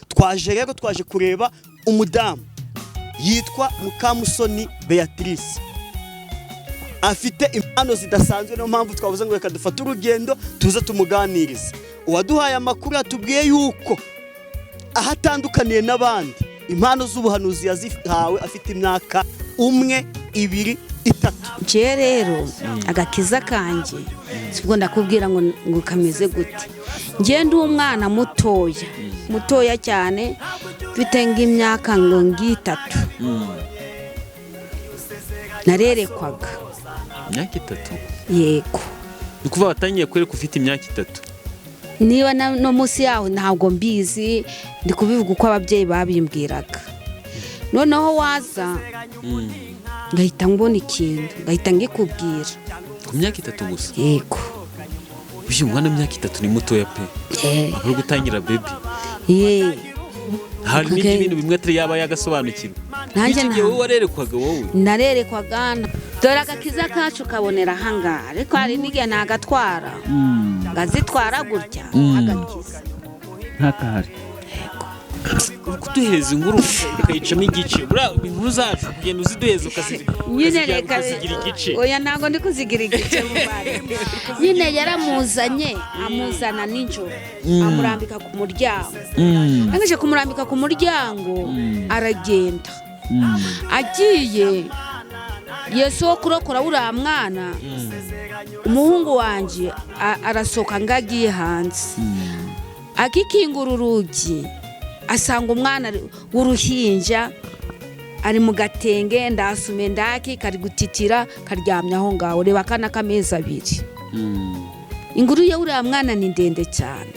Twaje rero, twaje kureba umudamu yitwa Mukamusoni Beatrice, afite impano zidasanzwe. Niyo mpamvu twavuze ngo reka dufate urugendo tuze tumuganirize. Uwaduhaye amakuru yatubwiye yuko aho atandukaniye n'abandi, impano z'ubuhanuzi yazihawe afite imyaka 1, 2, 3. Njye rero agakiza kanjye sibwo ndakubwira ngo kameze gute. Njye ndi umwana mutoya mutoya cyane, mfite nk'imyaka ngo ngitatu, narerekwaga. Imyaka 3? Yego. Ni ukuvuga watangiye kwereka ufite imyaka 3? Niba no munsi yaho ntabwo mbizi, ndi kubivuga uko ababyeyi babimbwiraga. Noneho waza ngahita mbona ikintu, ngahita ngikubwira. Ku myaka 3 gusa? Yego. Uyu mwana w'imyaka 3 ni mutoya pe. Aba ari gutangira baby. Hari n'ibindi bintu bimwe atari yaba yagasobanukirwa. Nanjye Iki gihe nta- wowe warerekwaga wowe? Narerekwaga. Dore agakiza kacu kabonera ahangaha, ariko hari n'igihe nagatwara ngazitwara gutya agakiza. Ntakahari kuduheza inkuru ukayicamo igice. Buriya inkuru zacu kugenda uziduheza nyine reka ukazigira igice. Oya, ntabwo ndi kuzigira igice muvandimwe. Nyine yaramuzanye, amuzana nijoro, amurambika ku muryango. Arangije kumurambika ku muryango aragenda. Agiye, Yesu wo kurokora uriya mwana, umuhungu wanjye arasohoka ngo agiye hanze, akikingura urugi asanga umwana w'uruhinja ari mu gatenge, ndasume ndaki, kari gutitira, karyamye aho ngaho. Reba akana k'amezi 2. Inkuru ye uriya mwana ni ndende cyane.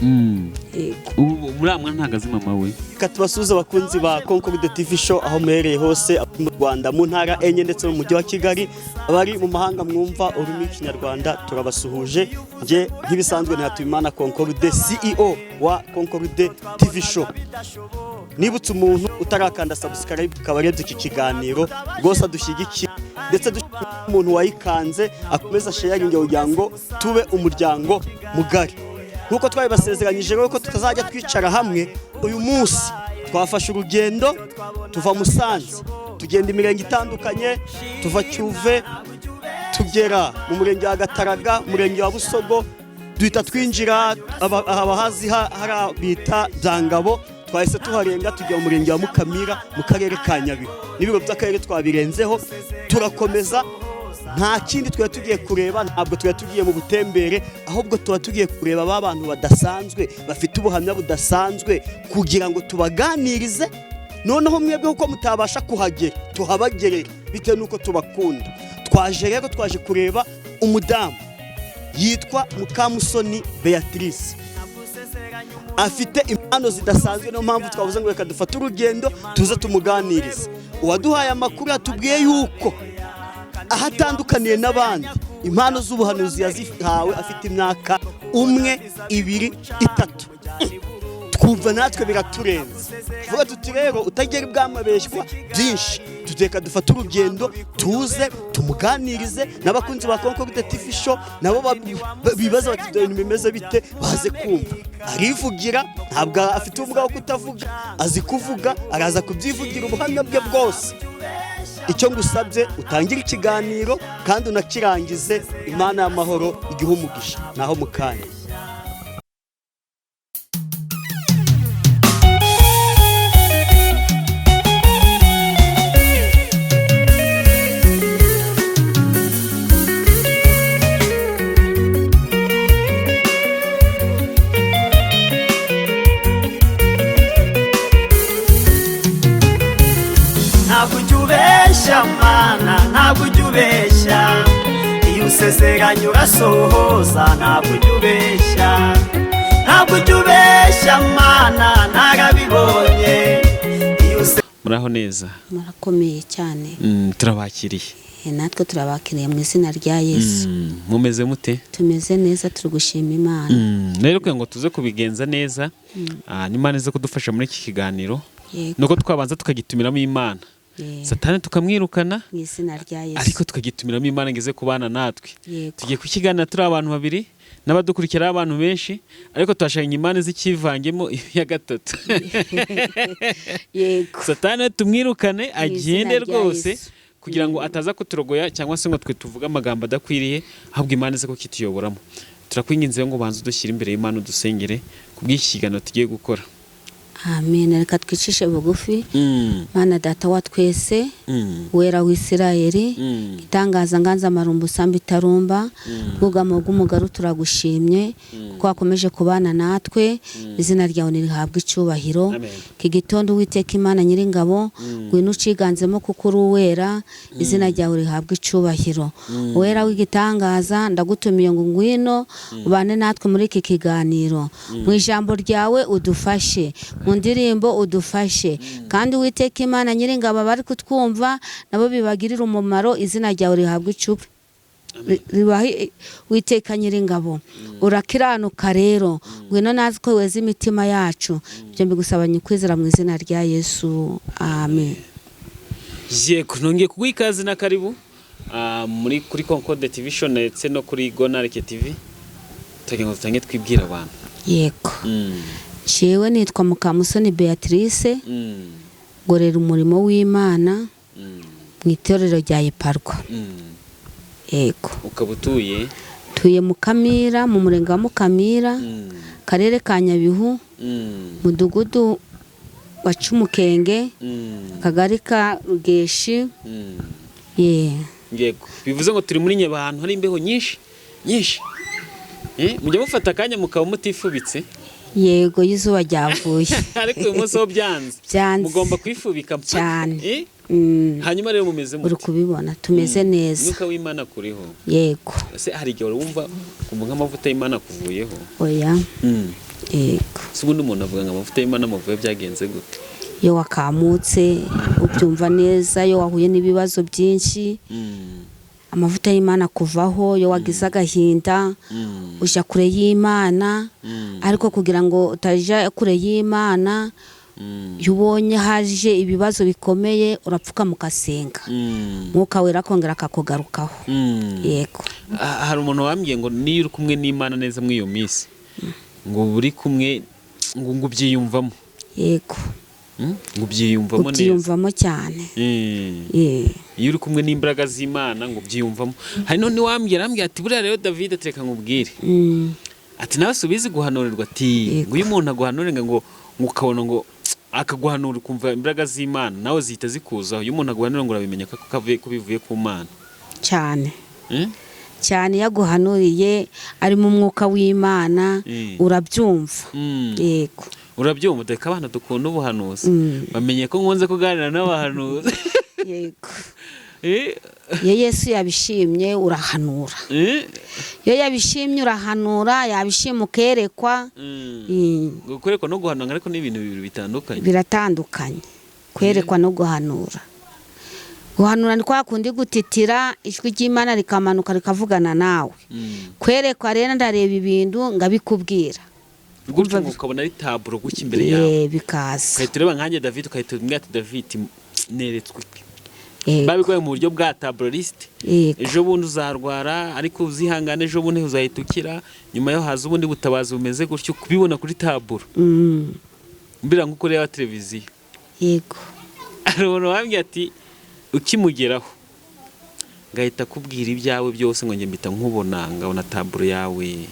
Yego. Ubu muri mwana ntabwo azi mama we. Reka tubasuhuze abakunzi ba Concorde TV Show aho muherereye hose mu Rwanda, mu ntara enye ndetse no mu mujyi wa Kigali, abari mu mahanga mwumva ururimi rw'Ikinyarwanda, turabasuhuje. Njye nk'ibisanzwe ni Hatuyimana Concorde, CEO wa Concorde TV Show. Nibutse umuntu utarakanda subscribe akaba arebye iki kiganiro rwose adushyigikiye, ndetse dushyigikiye umuntu wayikanze akomeza sharinge kugira ngo tube umuryango mugari. Nk'uko twabibasezeranyije rero ko tutazajya twicara hamwe, uyu munsi twafashe urugendo tuva Musanze, tugenda imirenge itandukanye, tuva Cyuve tugera mu murenge wa Gataraga, umurenge wa Busogo, duhita twinjira abahazi hari bita Byangabo, twahise tuharenga tujya mu murenge wa Mukamira mu karere ka Nyabihu, n'ibiro by'akarere twabirenzeho turakomeza. Nta kindi twari tugiye kureba, ntabwo twari tugiye mu butembere, ahubwo tuba tugiye kureba ba bantu badasanzwe bafite ubuhamya budasanzwe kugira ngo tubaganirize. Noneho mwebwe kuko mutabasha kuhagera, tuhabagerere bitewe n'uko tubakunda. Twaje rero, twaje kureba umudamu yitwa Mukamusoni Beatrice, afite impano zidasanzwe. Niyo mpamvu twavuze ngo reka dufate urugendo tuze tumuganirize. Uwaduhaye amakuru yatubwiye yuko aho atandukaniye n'abandi, impano z'ubuhanuzi yazihawe afite imyaka 1, 2, 3. Twumva natwe biraturenze, tuvuga tuti rero utagera ibwamabeshywa byinshi, tuteka dufate urugendo tuze tumuganirize, n'abakunzi ba Concorde TV Show nabo bibaza bati ibyo bintu bimeze bite, baze kumva. Arivugira, ntabwo afite ubumuga bwo kutavuga, azi kuvuga, araza kubyivugira ubuhamya bwe bwose. Icyo ngusabye, utangire ikiganiro kandi unakirangize. Imana y'amahoro igihe umugisha. Naho mu kanya. Ntabwo ujya ubeshya mana, ntabwo ujya ubeshya. Iyo usezeranye urasohoza, ntabwo ujya ubeshya. Ntabwo ujya ubeshya mana, narabibonye. Iyo Muraho neza? Murakomeye cyane. Turabakiriye. Natwe turabakiriye mu izina rya Yesu. Mumeze mute? Tumeze neza, turi gushima Imana. Rero kugira ngo tuze kubigenza neza, n'Imana ize kudufasha muri iki kiganiro, nuko twabanza tukagitumiramo Imana, Satani tukamwirukana Mu izina rya Yesu. ariko tukagitumiramo Imana ngo ize kubana natwe. Tugiye kukiganira turi abantu babiri, N'abadukurikira ari abantu benshi, ariko tuhashaka imana zikivangemo iya gatatu. Yego. Satani tumwirukane Mu izina agende rya rwose, Yesu. kugira ngo ataza kuturogoya cyangwa se ngo twe tuvuge amagambo adakwiriye, ahubwo Imana ize kukituyoboramo. Turakwinginze ngo ubanze udushyire imbere y'Imana, udusengere ku bw'iki kiganiro tugiye gukora. Amen. Reka twicishe bugufi. Mana Data wa twese, Wera w'Isirayeli, itangaza nganza amarumbu usamba itarumba, bwugamo bw'umugaru, turagushimye kuko wakomeje kubana natwe. Izina ryawe nirihabwe icyubahiro. Amen. Iki gitondo, Uwiteka Imana Nyiringabo, ngwino uciganzemo kuko uri uwera. Izina ryawe rihabwe icyubahiro. Uwera w'igitangaza, ndagutumiye ngo ngwino ubane natwe muri iki kiganiro, mu ijambo ryawe udufashe, mu ndirimbo udufashe, kandi Uwiteka Imana Nyiringabo, abari kutwumva nabo bibagirire umumaro. Izina ryawe rihabwe icyubahiro ribahe. Witeka Nyiringabo, urakiranuka rero, ngwino nazi ko weza imitima yacu. Ibyo mbigusabanye kwizera mu izina rya Yesu, amen. Yego, nongeye kuguha ikaze na karibu muri kuri Concorde TV Show ndetse no kuri Gonarike TV. Tugira ngo dutange twibwira abantu. Yego. Jewe nitwa Mukamusoni Beatrice, ngorera umurimo w'Imana mu itorero rya Eparwa. Yego. Ukaba utuye? Tuye Mukamira, mu murenge wa Mukamira, karere ka Nyabihu, mudugudu wa Cumukenge, akagari ka Rugeshi. Ye. Yego, bivuze ngo turi muri Nyeba, ahantu hari imbeho nyinshi nyinshi. Mujya mufata akanya mukaba mutifubitse? Yego, y'izuba ryavuye. Ariko uyu munsi ho byanze. Byanze. Mugomba kwifubika mpaka. Cyane. Hanyuma rero mumeze Uri mute? kubibona, tumeze neza. Umwuka w'Imana kuriho? Yego. Ese hari igihe wari wumva kumva nk'amavuta y'Imana akuvuyeho? Oya. Yego. Se ubundi umuntu avuga ngo amavuta y'Imana amuvuye byagenze gute? Iyo wakamutse ubyumva neza, iyo wahuye n'ibibazo byinshi, amavuta y'Imana kuvaho, iyo wagize agahinda, ujya kure y'Imana. Ariko kugira ngo utajya kure y'Imana, iyo ubonye haje ibibazo bikomeye, urapfukama ugasenga, Mwuka Wera akongera akakugarukaho. Yego. Hari umuntu wambwiye ngo niyo uri kumwe n'Imana neza muri iyo minsi, ngo uba uri kumwe, ngo ubyiyumvamo. Yego. Ngo ubyiyumvamo neza. Ubyiyumvamo cyane. Iyo uri kumwe n'imbaraga z'Imana ngo ubyiyumvamo. Hari none wambwira, arambwira ati: "Buriya rero David, reka nkubwire." Ati: "Nawe si ubizi guhanurirwa?" Ati: "Ngo iyo umuntu aguhanurira, ngo ukabona ngo akaguhanura, ukumva imbaraga z'Imana nawe zihita zikuzaho. Iyo umuntu aguhanura ngo urabimenya ko kavuye, ko bivuye ku Mana." Cyane. Cyane, iyo aguhanuriye ari mu mwuka w'Imana, urabyumva. Yego. Urabyumva. Dore ko abana dukunda ubuhanuzi, bamenye ko nkunze kuganira n'abahanuzi. Yego. Iyo Yesu yabishimye urahanura. Iyo yabishimye urahanura, yabishima ukerekwa. Kwerekwa no guhanura ariko ni ibintu bibiri bitandukanye. Biratandukanye, kwerekwa no guhanura. Guhanura ni kwa kundi gutitira, ijwi ry'Imana rikamanuka rikavugana nawe. Kwerekwa rero, ndareba ibintu ngabikubwira. Gutyo ngo ukabona ari tableau gutya imbere yawe. Bikaza. Ugahita ureba nkanjye David, ugahita umbwira ati: "David, neretswe iki." Yego. Babiguhaye mu buryo bwa tableau liste. Yego. Ejo bundi uzarwara, ariko uzihangane, ejo bundi uzahita ukira, nyuma yo haza ubundi butabazi bumeze gutyo, kubibona kuri tableau. Mbira nk'uko ureba televiziyo. Yego. Hari umuntu wambwiye ati: "Ukimugeraho ngahita akubwira ibyawe byose, ngo njye mpita nkubona, ngabona tableau yawe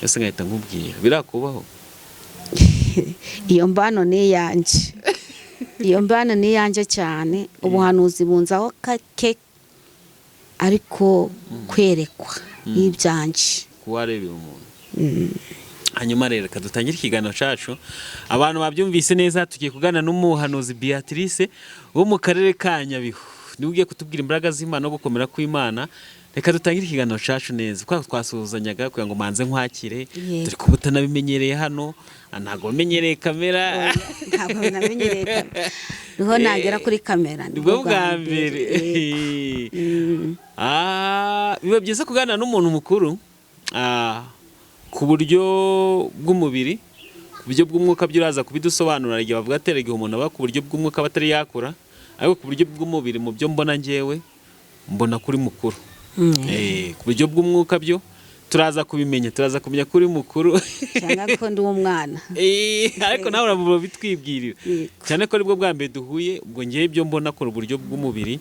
yose, ngahita nkubwira." Birakubaho? Iyo mbano ni iyanjye, iyo mbano ni iyanjye cyane. Ubuhanuzi bunzaho kake, ariko kwerekwa n'ibyanjye. Kuba warebera umuntu. Hanyuma rero reka dutangire ikiganiro cyacu. Abantu babyumvise neza, tugiye kuganira n'umuhanuzi Beatrice wo mu karere ka Nyabihu, niwe ugiye kutubwira imbaraga z'Imana no gukomera kw'Imana. Reka dutangire ikiganiro cyacu neza kuko twasuhuzanyaga kugira ngo manze nkwakire. Yego. Dore ko utanabimenyereye hano, ntabwo wamenyereye kamera. Ntabwo namenyereye kamera, niho nagera kuri kamera. Nibwo bwa mbere. Yego. Biba byiza kuganira n'umuntu mukuru ku buryo bw'umubiri. Ku buryo bw'umwuka byo uraza kubidusobanurira. Igihe bavuga atera, igihe umuntu aba ku buryo bw'umwuka aba atari yakura, ariko ku buryo bw'umubiri, mu byo mbona njyewe, mbona kuri mukuru. Ku buryo bw'umwuka byo Turaza kubimenya, turaza kumenya ko uri mukuru cyangwa ko ndi umwana. Ariko nawe uravuga bitwibwirira. Yego. Cyane ko aribwo bwa mbere duhuye, ubwo ngewe ibyo mbona kora uburyo bw'umubiri,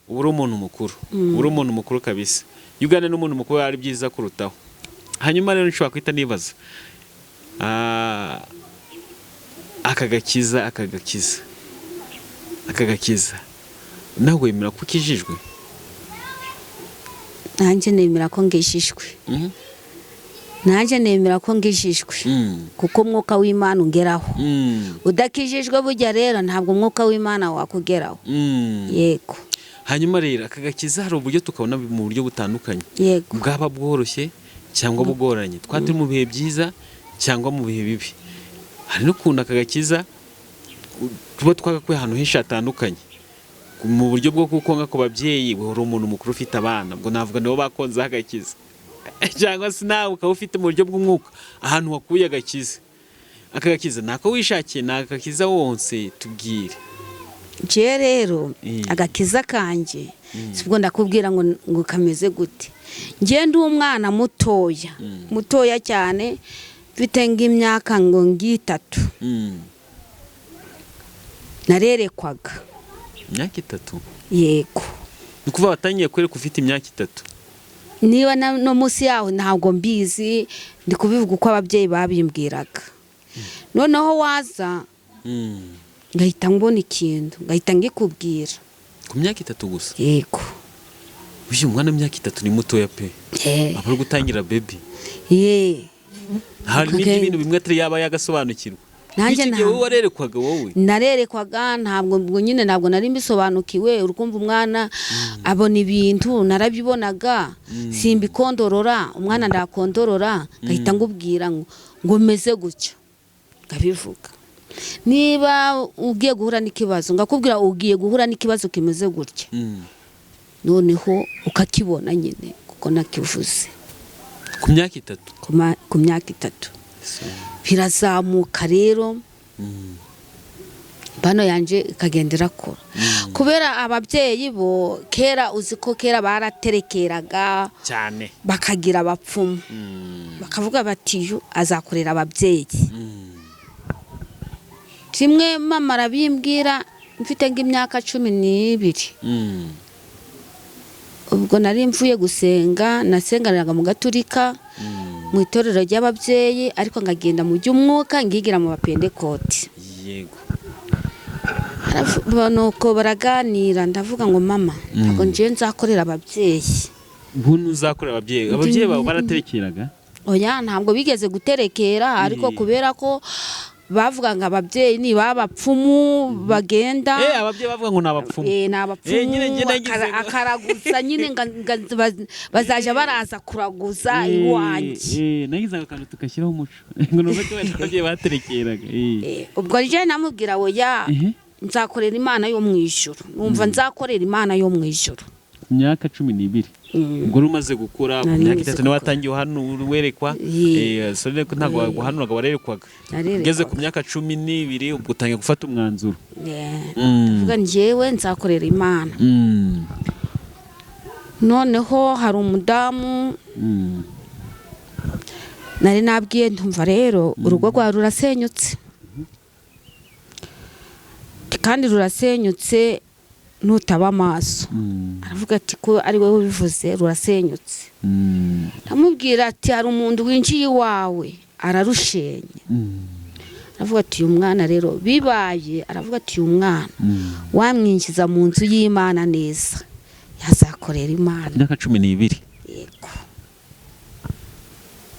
uba uri umuntu mukuru, uba uri umuntu mukuru kabisa. Iyo uganira n'umuntu mukuru ari byiza kurutaho. Hanyuma rero nshobora guhita nibaza, aka gakiza nawe wemera ko ukijijwe? Nanjye nemera ko ngishijwe. Nanjye nemera ko ngishijwe kuko umwuka w'Imana ungeraho. Udakijijwe burya rero ntabwo umwuka w'Imana wakugeraho. Yego. Hanyuma rero aka gakiza hari uburyo tukabona mu buryo butandukanye, bwaba bworoshye cyangwa bugoranye, twaba turi mu bihe byiza cyangwa mu bihe bibi. Hari n'ukuntu aka gakiza tuba twagakuye ahantu henshi hatandukanye mu buryo bwo kukonka ku babyeyi. Uri umuntu mukuru ufite abana, ubwo navuga nibo bakonzeho agakiza, cyangwa se nawe ukaba ufite mu buryo bw'umwuka ahantu wakuye agakiza. Aka gakiza ni ako wishakiye, ni agakiza wonse? Tubwire. Njye rero agakiza kanjye sibwo ndakubwira ngo kameze gute. Njye ndi umwana mutoya, mutoya cyane, mfite nk'imyaka ngo ngitatu, narerekwaga. Imyaka 3? Yego. Ni ukuvuga watangiye kwereka ufite imyaka 3? Niba no munsi yaho ntabwo mbizi, ndi kubivuga uko ababyeyi babimbwiraga. Noneho waza ngahita mbona ikintu, ngahita ngikubwira. Ku myaka 3 gusa? Yego. Uyu mwana w'imyaka 3 ni mutoya pe. Aba ari gutangira baby. Hari n'ibindi bintu bimwe atari yaba yagasobanukirwa. Nanjye Iki gihe wowe warerekwaga wowe? Narerekwaga, ntabwo ubwo nyine ntabwo nari mbisobanukiwe. Urukumva umwana abona ibintu, narabibonaga simbikondorora. Umwana ndakondorora ngahita ngubwira ngo meze gutya, ngabivuga. Niba ugiye guhura n'ikibazo ngakubwira ugiye guhura n'ikibazo kimeze gutya. Noneho ukakibona nyine kuko nakivuze. Ku myaka 3? Ku myaka 3 birazamuka rero. Bano yanje ikagenda irakura kubera ababyeyi bo kera, uzi ko kera baraterekeraga cyane, bakagira abapfumu, bakavuga bati: "Yu azakorera ababyeyi." Kimwe mama arabimbwira mfite nk'imyaka 12. Ubwo nari mvuye gusenga, nasenganiraga mu Gaturika mu itorero ry'ababyeyi, ariko nkagenda mu by'umwuka ngigira mu Bapendekoti. Nuko baraganira, ndavuga ngo: "Mama, ntabwo ngiye nzakorera ababyeyi." Ubu uzakorera ababyeyi? Ababyeyi bawe baraterekeraga? Oya, ntabwo bigeze guterekera, ariko kubera ko bavuga ngo ababyeyi ni abapfumu bagenda. Ababyeyi bavuga ngo ni abapfumu. Ni abapfumu. Nyine njye nagize akaraguza nyine bazaja baraza kuraguza iwanjye. Nagize akantu tugashyiraho umuco ngo numve ko wenda ababyeyi baterekeraga. Ubwo rero namubwira: "Oya, nzakorera Imana yo mu ijuru." Numva nzakorera Imana yo mu ijuru. Ku myaka 12, ubwo wari umaze gukura ku Nari myaka maze 3 niwe gukura. watangiye uhanu werekwa. Sorry ko ntabwo guhanuraga, warerekwaga. Narerekwaga. Ugeze ku myaka 12 ubwo utangiye gufata umwanzuro. Ndavuga: "Njyewe nzakorera Imana." Noneho hari umudamu nari nabwiye, ntumva rero urugo rwawe rurasenyutse, kandi rurasenyutse nutaba amaso. Aravuga ati: "Ko ari wowe ubivuze, rurasenyutse?" Ndamubwira ati: "Hari umuntu winjiye iwawe ararushenya." Aravuga ati: "Uyu mwana rero bibaye." Aravuga ati: "Uyu mwana wamwinjiza mu nzu y'Imana neza yazakorera Imana." Imyaka 12? Yego.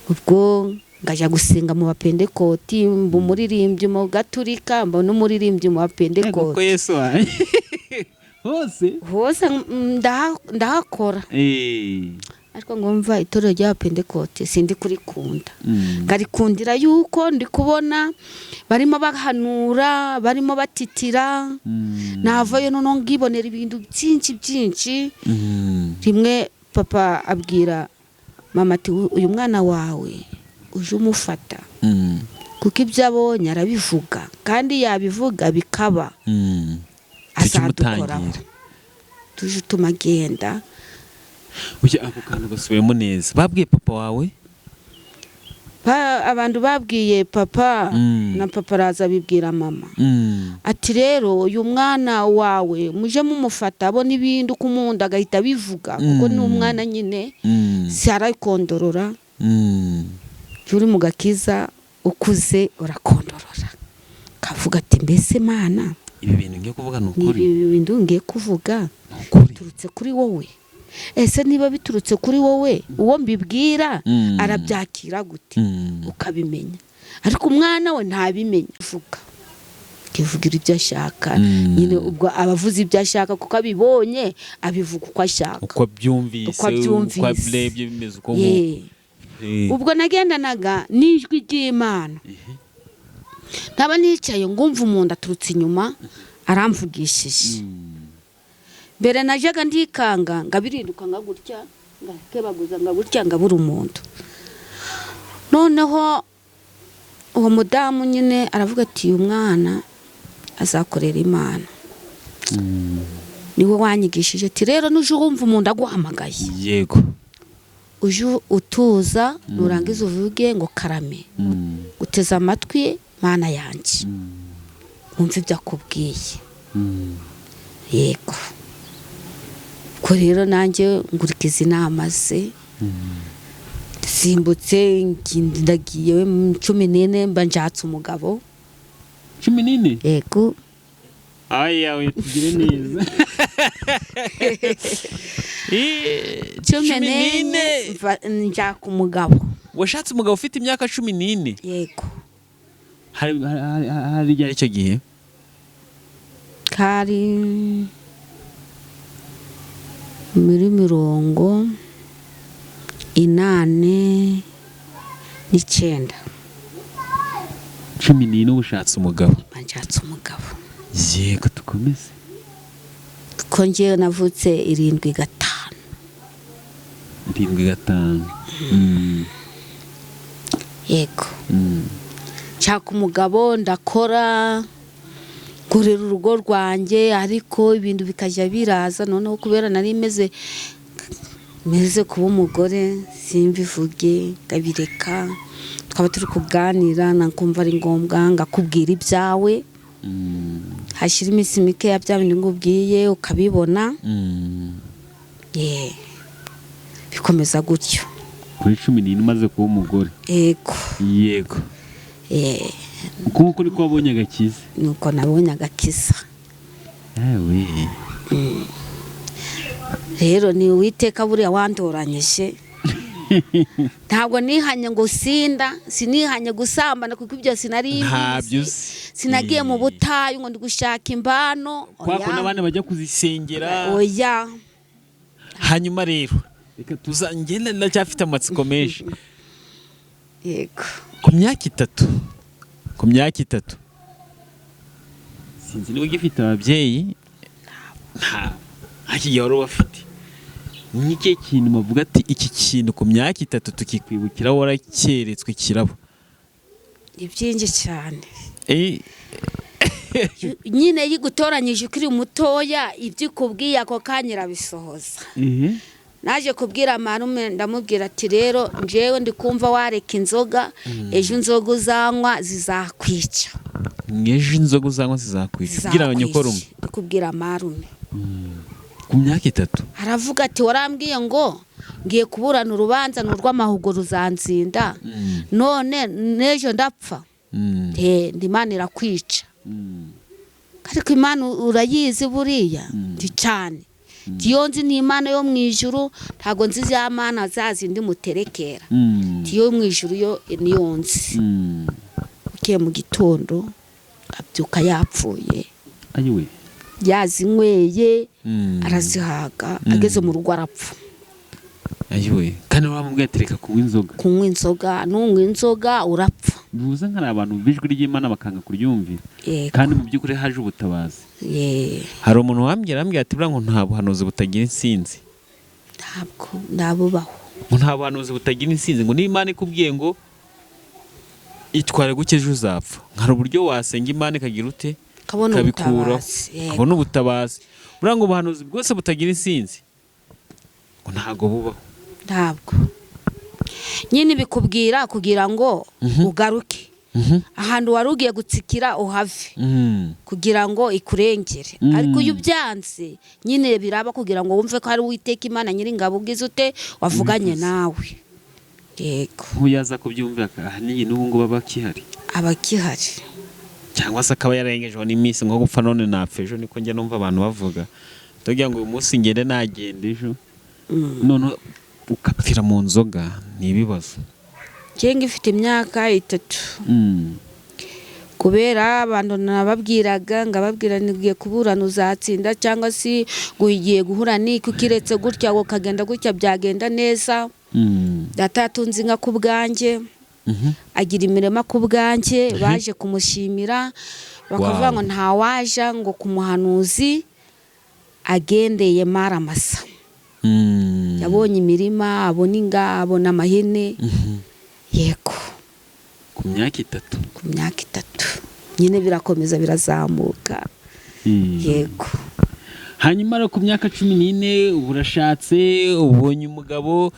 Ubwo ngajya gusenga mu Bapendekoti, mba umuririmbyi mu Gaturika, mba n'umuririmbyi mu Kuko Bapendekoti. Yesu wanjye hose. Hose ndahakora. Ariko ngumva itorero ry'Abapentekote sindi kurikunda. Nkarikundira yuko ndi kubona barimo bahanura, barimo batitira. Navayo noneho ngibonera ibintu byinshi byinshi. Rimwe papa abwira mama ati: "Uyu mwana wawe uje umufata, kuko ibyo abonye arabivuga, kandi yabivuga bikaba." Tujye Azadukoraho. umutangira. Tuje utuma agenda. Ujya ako kantu gasubiremo neza. Babwiye papa wawe? Abantu babwiye papa, na papa araza abibwira mama. Ati rero uyu mwana wawe muje mumufata abona ibindi uko umunda agahita abivuga, kuko ni umwana nyine, si arakondorora. Uri mu gakiza ukuze urakondorora, kavuga ati mbese Mana, ibi bintu ngiye kuvuga ni ni ukuri? Ibi bintu ngiye kuvuga Ni ukuri. biturutse kuri wowe? Ese niba biturutse kuri wowe, uwo mbibwira arabyakira gute? Ukabimenya, ariko umwana we ntabimenya. Uvuga akivugira ibyo ashaka. Nyine ubwo aba avuze ibyo ashaka kuko abibonye, abivuga uko ashaka, uko abyumvise, uko abyumvise. Uko abirebye bimeze uko nguko. Ubwo nagendanaga n'ijwi ry'Imana, ntaba nicaye ngumva umuntu aturutse inyuma aramvugishije. Mbere najyaga ndikanga ngabirinduka nga gutya, ngakebaguza nga gutya, ngabura umuntu. Noneho uwo mudamu nyine aravuga ati uyu mwana azakorera Imana. Niwe wanyigishije ati rero nuje wumva umuntu aguhamagaye, uje utuza, nurangiza uvuge ngo karame, uteze amatwi Mana yanjye, wumve ibyo akubwiye. Yego, ubwo rero nanjye ngurikiza inama ze. Simbutse ndagiye 14 mba nshatse umugabo. 14? Yego. Aya we, tugire neza. 14 nshaka umugabo. Washatse umugabo ufite imyaka 14? Yego. Hari ryari icyo gihe? Kari muri 89. 14 ushatse umugabo? Mba nshatse umugabo. Yego, tukomeze. Ko njyewe navutse 75. 75. Yego. Nshaka umugabo, ndakora, nkorera urugo rwanjye, ariko ibintu bikajya biraza. Noneho kubera nari meze kuba umugore, simbivuge ngabireka, twaba turi kuganira nakumva ari ngombwa ngakubwira ibyawe. Hashyira iminsi mike ya bya bindi ngubwiye ukabibona. Bikomeza gutyo. Kuri 14 umaze kuba umugore? Yego. Yego. Uko nguko niko wabonye agakiza? Nuko nabonye agakiza. Ewe. Rero ni Uwiteka buriya wandoranyije. Ntabwo nihanye ngo sinda, sinihanye gusambana kuko ibyo sinari Ntabyo mbizi. uzi. Sinagiye mu butayu ngo ndi gushaka imbano. Kwa ko n'abandi bajya kuzisengera. Oya. Hanyuma rero reka tuza, ngenda ndacyafite amatsiko menshi. Yego. Ku myaka 3, ku myaka 3, sinzi niba ugifite ababyeyi. Nta gihe wari ubafite. Ni ikihe kintu bavuga ati iki kintu ku myaka 3 tukikwibukira warakeretswe kirabo? Ni byinshi cyane. Nyine yigutoranyije ukiri mutoya, ibyo ikubwiye ako kanya irabisohoza. Naje kubwira marume, ndamubwira ati rero njyewe ndi kumva wareka inzoga, ejo inzoga uzanywa zizakwica. Ejo inzoga uzanywa zizakwica. Ubwira abanyokorume? Ndi kubwira marume. Ku myaka 3? Aravuga ati warambwiye ngo ngiye kuburana urubanza ni urw'amahugo ruzanzinda, none n'ejo ndapfa. Ndi Imana irakwica. Ariko Imana urayizi buriya? Ndi cyane. Iyo nzi ni Imana yo mu ijuru, ntabwo nzi za mana za zindi muterekera. Iyo mu ijuru yo niyo nzi. Ugiye mu gitondo abyuka yapfuye. Ayiwe. Yazinyweye, arazihaga, ageze mu rugo arapfa. Ayiwe. Kandi wamubwiye ati reka kunywa inzoga. Kunywa inzoga, nunywa inzoga urapfa. Bivuze nk'ari abantu b'ijwi ry'Imana bakanga kuryumvira. Kandi mu by'ukuri haje ubutabazi. Hari umuntu wambwira ati buriya ngo nta buhanuzi butagira insinzi. Ntabwo ndabubaho. Ngo nta buhanuzi butagira insinzi, ngo n'Imana ikubwiye ngo itware guke ejo uzapfa. Hari uburyo wasenga Imana ikagira ute? Kabona Ikabikuraho. ubutabazi. Kabona ubutabazi. Buriya ngo ubuhanuzi bwose butagira insinzi. Ngo ntabwo bubaho. Ntabwo nyine bikubwira kugira ngo ugaruke ahantu wari ugiye gutsikira, uhave kugira ngo ikurengere. Ariko iyo ubyanze nyine biraba kugira ngo wumve ko hari Uwiteka Imana Nyiringabo ugize ute wavuganye nawe. Yego. Nk'uyaza kubyumvira, ahanini n'ubu ngubu aba akihari? Aba akihari. Cyangwa se akaba yarengejeho n'iminsi, nko gupfa none napfa ejo, niko njya numva abantu bavuga, tugira ngo uyu munsi ngende nagenda ejo, none ugapfira mu nzoga, ni ibibazo. Njye ngifite imyaka 3, kubera abantu nababwiraga, ngababwira ngiye kuburana uzatsinda, cyangwa se ngo ugiye guhura n'iki, ukiretse gutya ukagenda gutya byagenda neza. Data yatunze inka ku bwanjye, agira imirima ku bwanjye. Baje kumushimira bakavuga ngo ntawaja ngo ku muhanuzi agendeye maramasa. Yabonye imirima, abona inga, abona amahene. Yego. Ku myaka 3? Ku myaka 3 nyine birakomeza birazamuka. Yego. Hanyuma rero ku myaka 14 ubu urashatse, ubonye umugabo,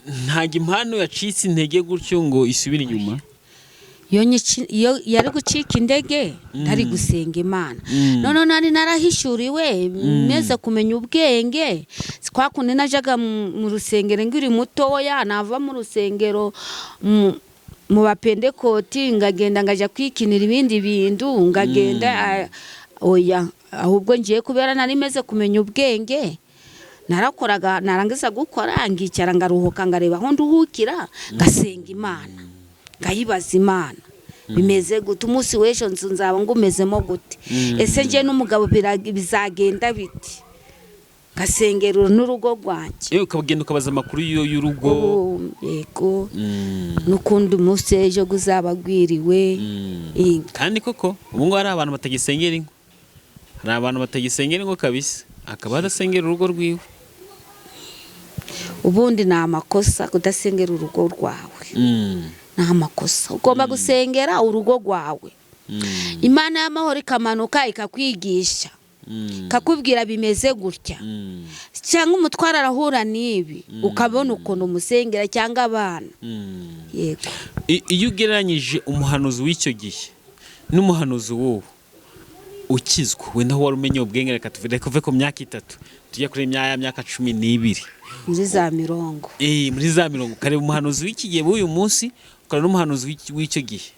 ntabwo impano yacitse intege gutyo ngo isubire inyuma? Iyo yari gucika intege ntari gusenga Imana. Noneho nari narahishuriwe meze kumenya ubwenge. Si kwa kundi najyaga mu rusengero ngiri mutoya, nava mu rusengero mu bapendekoti ngagenda ngajya kwikinira ibindi bintu, ngagenda oya, ahubwo ngiye kubera nari meze kumenya ubwenge, narakoraga, narangiza gukora ngicara ngaruhuka, ngareba aho nduhukira, ngasenga Imana, ngayibaza Imana bimeze gute, umunsi w'ejo nzu nzaba ngumezemo gute, ese njye n'umugabo bizagenda biti, ngasengera n'urugo rwanjye. Yewe, ukagenda ukabaza amakuru y'urugo? Ubu, yego, n'ukundi umunsi ejo uzaba gwiriwe. Kandi koko ubu ngubu hari abantu batagisengera ingo, hari abantu batagisengera ingo kabisa, akaba adasengera urugo rwiwe. Ubundi ni amakosa kudasengera urugo rwawe. Ni amakosa, ugomba gusengera urugo rwawe. Imana y'amahoro ikamanuka ikakwigisha, ikakubwira bimeze gutya, cyangwa umutwaro arahura n'ibi, ukabona ukuntu umusengera cyangwa abana. Yego. Iyo ugereranyije umuhanuzi w'icyo gihe n'umuhanuzi w'ubu ukizwa, wenda aho wari umenye ubwenge, reka tuve, reka uve ku myaka 3 tujya kuri ya myaka 12. Muri za mirongo. Muri za mirongo, ukareba umuhanuzi w'iki gihe w'uyu munsi, ukareba n'umuhanuzi w'icyo gihe.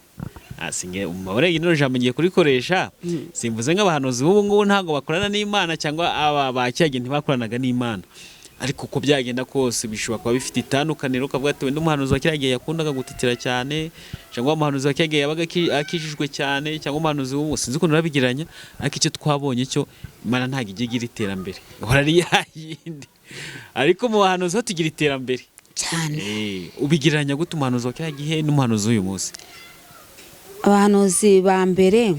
Singe umubare ino jambo ngiye kurikoresha, simvuze nk'abahanuzi b'ubu ngubu ntabwo bakorana n'Imana, cyangwa aba ba kera gihe ntibakoranaga n'Imana, ariko uko byagenda kose bishobora kuba bifite itandukaniro, ukavuga ati wenda umuhanuzi wa kiriya gihe yakundaga gutitira cyane, cyangwa umuhanuzi wa kiriya gihe yabaga akijijwe cyane, cyangwa umuhanuzi w'ubu, sinzi ukuntu urabigereranya, ariko icyo twabonye cyo Imana ntabwo ijya igira iterambere, ihora ari ya yindi, ariko mu bahanuzi ho tugira iterambere. Cyane. Ubigereranya gute umuhanuzi wa kiriya gihe n'umuhanuzi w'uyu munsi? Abahanuzi ba mbere,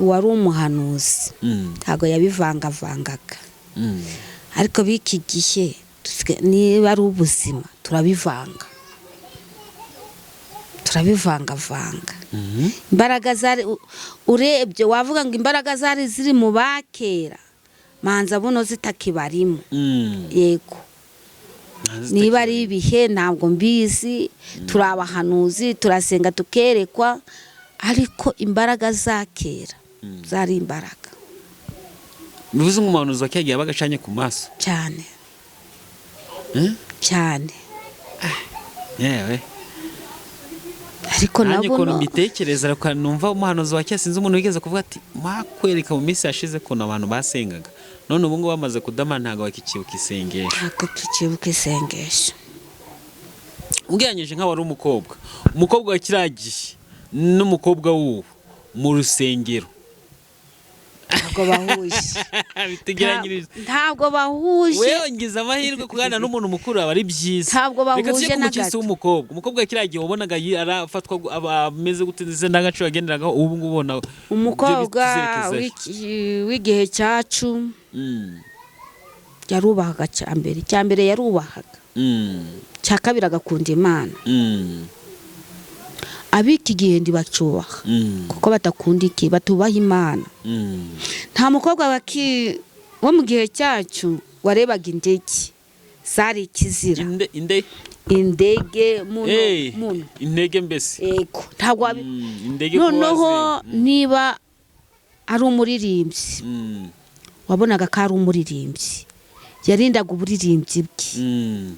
uwari umuhanuzi ntabwo yabivangavangaga. Ariko b'iki gihe niba ari ubuzima turabivanga, turabivangavanga. Imbaraga zari urebye wavuga ngo imbaraga zari ziri mu bakera manza buno zitakibarimo. Yego. Niba ari ibihe ntabwo mbizi, turi abahanuzi, turasenga tukerekwa, ariko imbaraga za kera zari imbaraga. Bivuze ngo umuhanuzi wa kera gihe yabaga acanye ku maso? Cyane. Eh? Cyane. Yewe. Ariko Nanjye nabo ukuntu mbitekereza, reka numva umuhanuzi wa kera, sinzi umuntu wigeze kuvuga ati makwereka mu minsi yashize ukuntu abantu basengaga, none ubu ngubu bamaze kudama ntabwo bakikibuka isengesho. Ntabwo tukibuka isengesho. Ugereranyije nk'aho wari umukobwa, umukobwa wa kiriya gihe n'umukobwa w'ubu mu rusengero? Ntabwo bahuje. Bitegeranyirize. Ntabwo bahuje. Wewe ngize amahirwe kuganira n'umuntu mukuru aba ari byiza. Ntabwo Reka tujye bahuje ku na mukirisitu gato. w'umukobwa, umukobwa wa kiriya gihe wabonaga arafatwa aba ameze gute, ndetse n'agaciro yagenderagaho, ubu ngubu ubona Umukobwa ibyo bituzerekeza he? w'igihe cyacu yarubahaga. Cya mbere, cya mbere yarubahaga, cya kabiri agakunda Imana. Ab'iki gihe ntibacubaha kuko badakunda iki, batubaha Imana. Nta mukobwa wo mu gihe cyacu warebaga indege. Zari ikizira. Inde? Indege muno. Eh, Muno. Intege mbese. Yego, ntabwo Indege kuba noneho niba ari umuririmbyi, wabonaga ko ari umuririmbyi, yarindaga uburirimbyi bwe.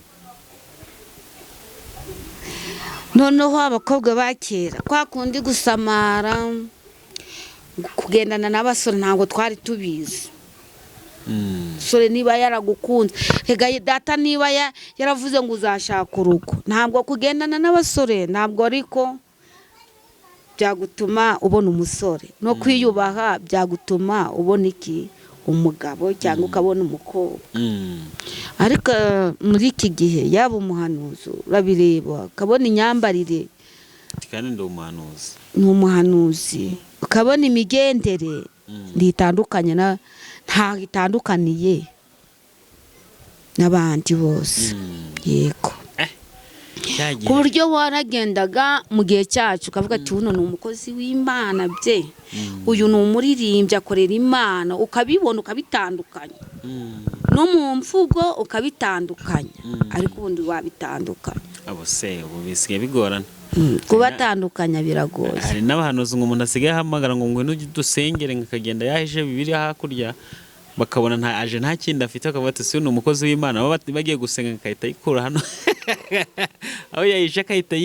Noneho abakobwa ba kera, kwa kundi gusamara, kugendana n'abasore, ntabwo twari tubizi. Sore niba yaragukunze, rega data, niba yaravuze ngo uzashaka urugo, ntabwo kugendana n'abasore, ntabwo ariko byagutuma ubona umusore, no kwiyubaha byagutuma ubona iki, umugabo cyangwa ukabona umukobwa. Ariko muri iki gihe, yaba umuhanuzi, urabireba ukabona imyambarire. Kandi ndi umuhanuzi. Ni umuhanuzi, ukabona imigendere ntitandukanye na, ntaho itandukaniye n'abandi bose. Yego. Cya gihe. Ku buryo waragendaga mu gihe cyacu ukavuga ati: "Uno ni umukozi w'Imana bye, uyu ni umuririmbyi, akorera Imana." Ukabibona, ukabitandukanya, no mu mvugo ukabitandukanya, ariko ubundi wabitandukanya? Abo se ubu bisigaye bigorana. Kubatandukanya biragoye. Hari n'abahanuzi ngo umuntu asigaye ahamagara ngo ngwino ujye udusengere, ngo akagenda yahishe Bibiliya hakurya, bakabona nta aje, nta kindi afite, bakavuga ati: "Si uyu ni umukozi w'Imana?" Baba bagiye gusenga, agahita ayikura hano aho yahishe, akahita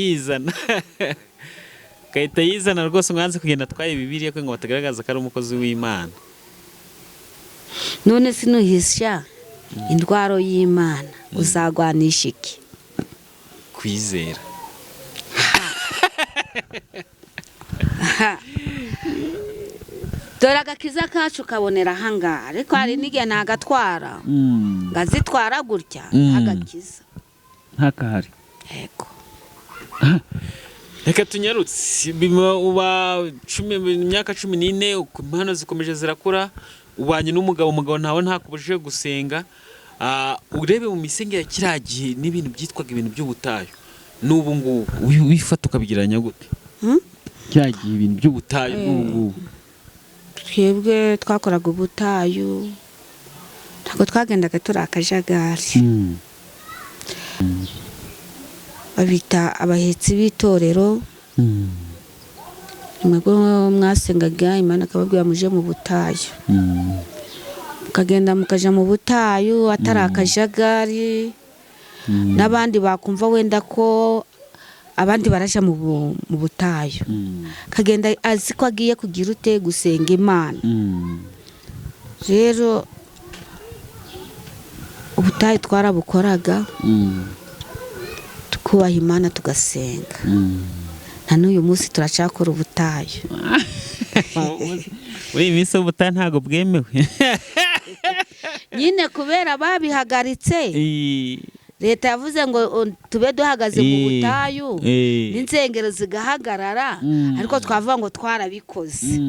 yizana rwose, ngo yanze kugenda atwaye Bibiliya kugira ngo batagaragaza ko ari umukozi w'Imana. None sinuhisha indwara y'Imana, uzagwanisha iki? Kwizera. Ha. Dore agakiza kacu kabonera ahangaha, ariko hari n'igihe nagatwara ngazitwara gutya agakiza. Ntakahari. Yego. Reka tunyarutse. Uba cumi, imyaka 14, impano zikomeje zirakura, ubanye n'umugabo, umugabo ntawe ntakubujije gusenga. Urebe mu misengere ya kiriya gihe n'ibintu byitwaga ibintu by'ubutayu n'ubu ngubu, wifata ukabigereranya gute? Hmm? Kiriya gihe ibintu by'ubutayu n'ubu ngubu. Twebwe twakoraga ubutayu, ntabwo twagendaga turi akajagari. Babita abahetsi b'itorero. Mwebwe mwasengaga Imana akababwira muje mu butayu, mukagenda mukaja mu butayu atari akajagari, n'abandi bakumva wenda ko abandi baraja mu butayu, akagenda azi ko agiye kugira ute, gusenga Imana. Rero ubutayu twarabukoraga, tukubaha Imana, tugasenga. Na n'uyu munsi turacyakora ubutayu. Muri iyi minsi ubutayu ntabwo bwemewe. Nyine kubera babihagaritse, leta yavuze ngo tube duhagaze mu butayu, n'insengero zigahagarara. Ariko twavuga ngo twarabikoze.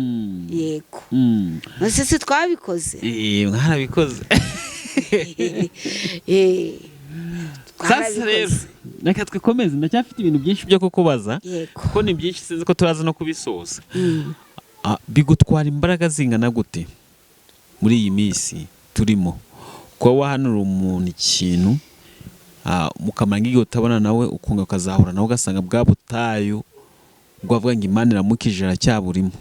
Yego. Ese si twabikoze? Mwarabikoze. Sasa rero, Twarabikoze. reka twikomeze, ndacyafite ibintu byinshi byo kukubaza, kuko ni byinshi, sinzi ko turaza no kubisoza. Bigutwara imbaraga zingana gute muri iyi minsi turimo kuba wahanura umuntu ikintu, mukamara nk'igihe utabona nawe, ukunga ukazahura nawe, ugasanga bwa butayu bwavuga ngo Imana iramukije aracyaburimo?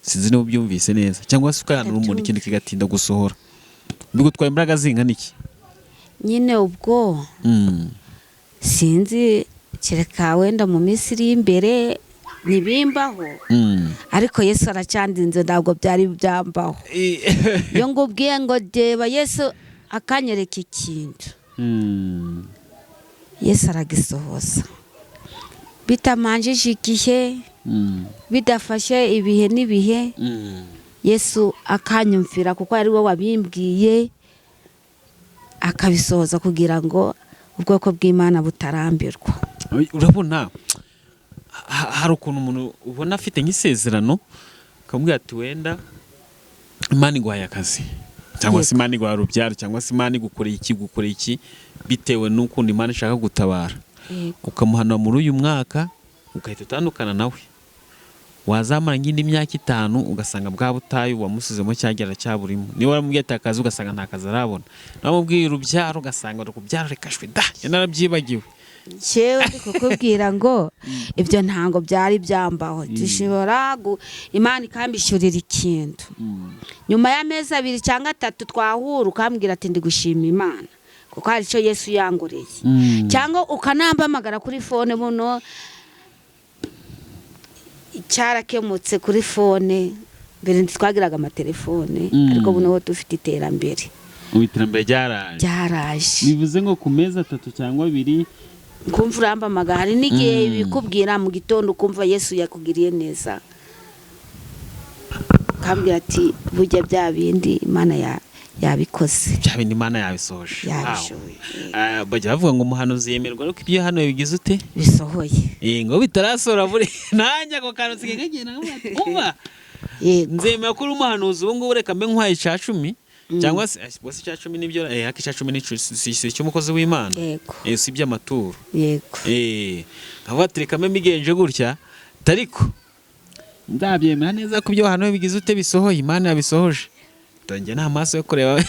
Sinzi niba ubyumvise neza. Cyangwa se ukahanura umuntu ikintu kigatinda gusohora, bigutwara imbaraga zingana iki? Nyine ubwo sinzi, kereka wenda mu minsi iri imbere ntibimbaho. Ariko Yesu aracyandinze, ntabwo byari byambaho. Iyo ngubwiye ngo reba, Yesu akanyereka ikintu, Yesu aragisohoza bitamanjije igihe, bidafashe ibihe n'ibihe. Yesu akanyumvira kuko ari we wabimbwiye, akabisohoza kugira ngo ubwoko bw'Imana butarambirwa. Urabona hari ukuntu umuntu ubona afite nk'isezerano, akamubwira ati wenda Imana iguhaye akazi, cyangwa se Imana iguhaye urubyaro, cyangwa se Imana igukoreye iki, igukoreye iki, bitewe n'ukuntu Imana ishaka gutabara, ukamuhanura muri uyu mwaka, ugahita utandukana nawe. Wazamara nk'indi myaka 5 ugasanga bwa butayu wamusizemo cyagera cyaburimo. Niba waramubwiye ati akazi ugasanga nta kazi arabona, namubwiye urubyaro ugasanga urubyaro rekashwe da narabyibagiwe. Cyewe ndi kukubwira ngo ibyo ntango byari byambaho. Dushobora Imana ikambishyurira ikintu nyuma y'amezi 2 cyangwa 3 twahura ukambwira ati ndi gushima Imana kuko hari icyo Yesu yangoreye, cyangwa ukanambamagara kuri fone buno cyarakemutse kuri fone. Mbere ntitwagiraga amatelefone, ariko buno dufite iterambere. Ubu iterambere ryaraje, bivuze ngo ku mezi 3 cyangwa 2 kumva urambamaga. Hari n'igihe bikubwira mu gitondo ukumva Yesu yakugiriye neza, ukambwira ati burya bya bindi Imana yabikoze, bya bindi Imana yabisohoje. Bajya bavuga ngo umuhanuzi yemerwa ariko ibyo hano bigize ute bisohoye, ngo bitarasohora buri nanjye ako kantu nsigaye nkagenda umva nzemera ko uri umuhanuzi ubu ngubu, reka mbe nkwaye 10 cyangwa se bose 10 nibyo haka 10 ni cy'umukozi w'Imana, si iby'amaturo. Yego, nkavuga ati reka mbe mbigenje gutya tariko ndabyemera neza ko ibyo hano bigize ute bisohoye, Imana yabisohoje. Ndongera nta maso yo kureba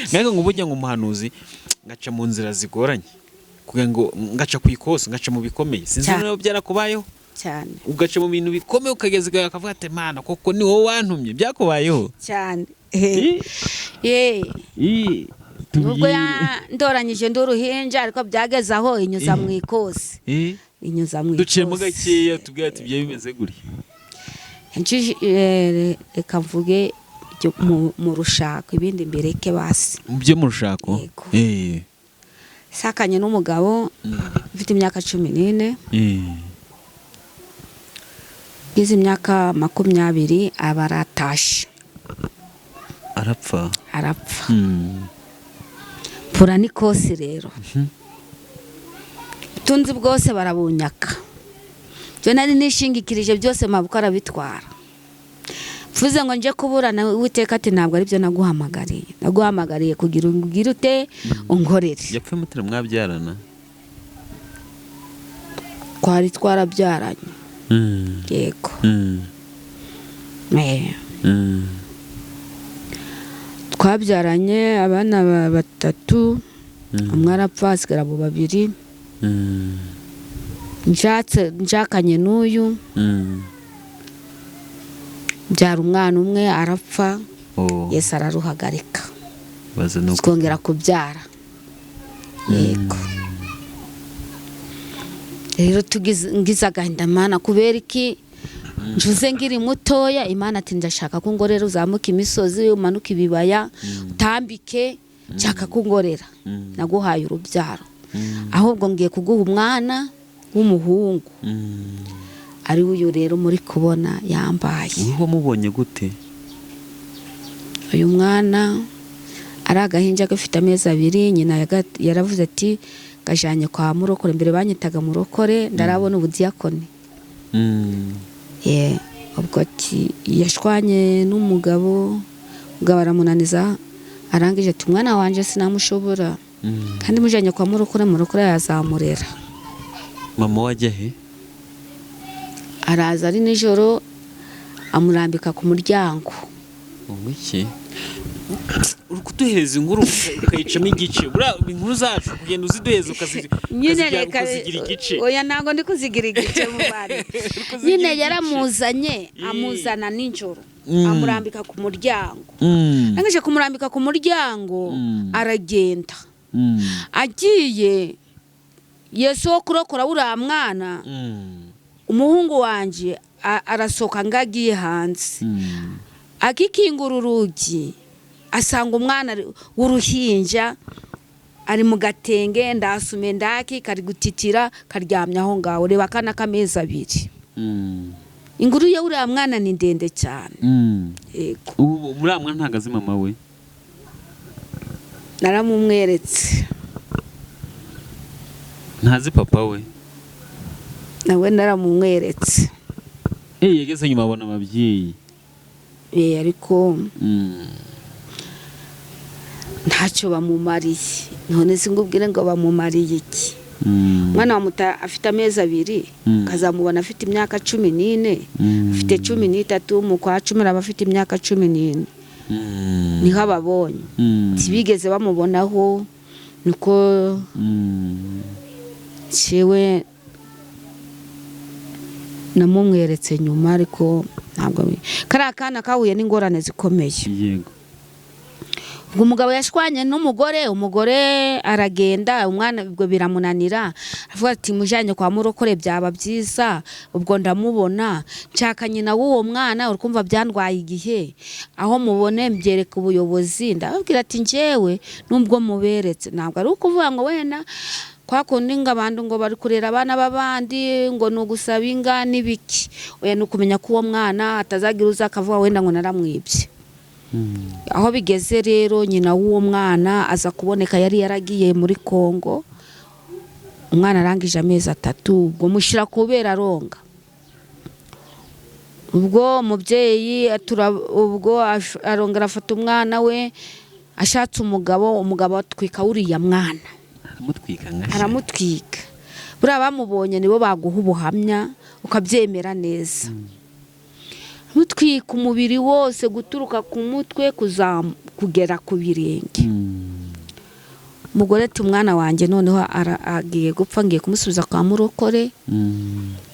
ngariko ngo burya ngo umuhanuzi ngaca mu nzira zigoranye kugira ngo ngaca ku ikosi, ngaca mu bikomeye. Sinzi niba byarakubayeho cyane, ugaca mu bintu bikomeye ukageza ukavuga ati Mana koko ni wowe wantumye. Byakubayeho cyane? Nubwo yandoranyije ndi uruhinja, ariko byageze aho inyuza mu ikosi, inyuza mu ikosi. Duciyemo gakeya tubwire ati ibyo bimeze gutya. Reka mvuge mu rushako ibindi mbireke basi. Byo mu rushako? Sakanye n'umugabo ufite imyaka 14, ngize imyaka 20 aba aratashe, arapfa. Mpura n'ikosi rero, ubutunzi bwose barabunyaka, byo nari nishingikirije byose mabukwe arabitwara. Mvuze ngo nje kuburana Uwiteka ati ntabwo ari byo naguhamagariye, naguhamagariye kugira ungire ute unkorere. Yapfuye mutera mwabyarana? Twari twarabyaranye. Yego. Twabyaranye abana 3, umwe arapfa hasigara abo 2. Nshakanye n'uyu, mbyara umwana umwe arapfa, Yesu araruhagarika twongera kubyara. Yego. Rero ngize agahinda Mana kubera iki njuze ngiri mutoya. Imana ati ndashaka ko ngorera uzamuka imisozi umanuka ibibaya utambike, nshaka ko ngorera naguhaye urubyaro, ahubwo ngiye kuguha umwana w'umuhungu ari uyu rero muri kubona yambaye. Uwo mubonye gute? Uyu mwana ari agahinja gafite amezi 2, nyina yaravuze ati gajanye kwa murokore, mbere banyitaga murokore ndarabona ubudiyakoni. Ubwo ati yashwanye n'umugabo, umugabo aramunaniza, arangije ati umwana wanje sinamushobora, kandi mujanye kwa murokore, murokore yazamurera. Mama wajya he? Araza ari nijoro amurambika ku muryango. Iki uri kuduhereza inkuru ukayicamo igice, buriya inkuru zacu kugenda uziduheza ukazigira igice. Oya ntabwo ndi kuzigira igice mu bana. Nyine yaramuzanye amuzana nijoro amurambika ku muryango. Arangije kumurambika ku muryango aragenda. Agiye Yesu wo kurokora uriya mwana, umuhungu wanje arasohoka ngo agiye hanze, akikingura urugi asanga umwana w'uruhinja ari mu gatenge, ndasume ndaki kari gutitira karyamye aho ngaho. Reba akana k'amezi 2. Inguru ye uriya mwana ni ndende cyane. Yego. Ubu muri mwana ntago azi mama we? Naramumweretse. Ntazi papa we? Nawe naramumweretse. Yageze nyuma abona ababyeyi. Ariko ntacyo bamumariye. None singubwire ngo bamumariye iki? Umwana wamuta afite amezi 2, ukazamubona afite imyaka 14, afite 13, mu kwa 10 araba afite imyaka 14. Niho ababonye, ntibigeze bamubonaho. Niko cyewe namumweretse nyuma, ariko ntabwo kariya kana kahuye n'ingorane zikomeye. Yego. Ubwo umugabo yashwanye n'umugore, umugore aragenda, umwana ubwo biramunanira, avuga ati mujyanye kwa murokore byaba byiza, ubwo ndamubona nshaka nyina w'uwo mwana. Urikumva byandwaye igihe, aho mubone mbyereka ubuyobozi, ndababwira ati njyewe nubwo muberetse ntabwo ari ukuvuga ngo wenda kwa kundi ngo abantu ngo bari kurera abana b'abandi ngo ni ugusaba inga n'ibiki, oya, ni ukumenya ko uwo mwana atazagira uza akavuga wenda ngo naramwibye. Aho bigeze rero nyina w'uwo mwana aza kuboneka, yari yaragiye muri Kongo, umwana arangije amezi 3, ubwo mushyira kubera aronga. Ubwo umubyeyi ubwo arongera afata umwana we, ashatse umugabo, umugabo atwika uriya mwana, aramutwika. Buriya bamubonye nibo baguha ubuhamya ukabyemera neza. Mutwika umubiri wose guturuka ku mutwe kugera ku birenge. Umugore ati umwana wanjye noneho agiye gupfa, ngiye kumusubiza kwa murokore.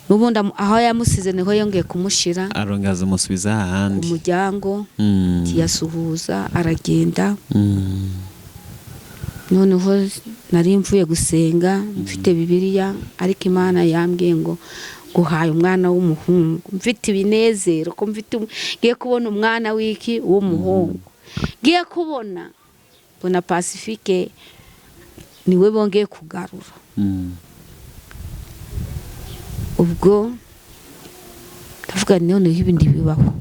N'ubundi aho yamusize niho yongeye kumushira, arongera amusubiza ahandi ku muryango, ntiyasuhuza aragenda. Noneho nari mvuye gusenga mfite Bibiliya, ariko Imana yambwiye ngo guhaye umwana w'umuhungu, mfite ibinezero ko mfite ngiye kubona umwana w'iki w'umuhungu, ngiye kubona bona Pacifique niwe bongeye kugarura. Ubwo ndavuga noneho ibindi bibaho,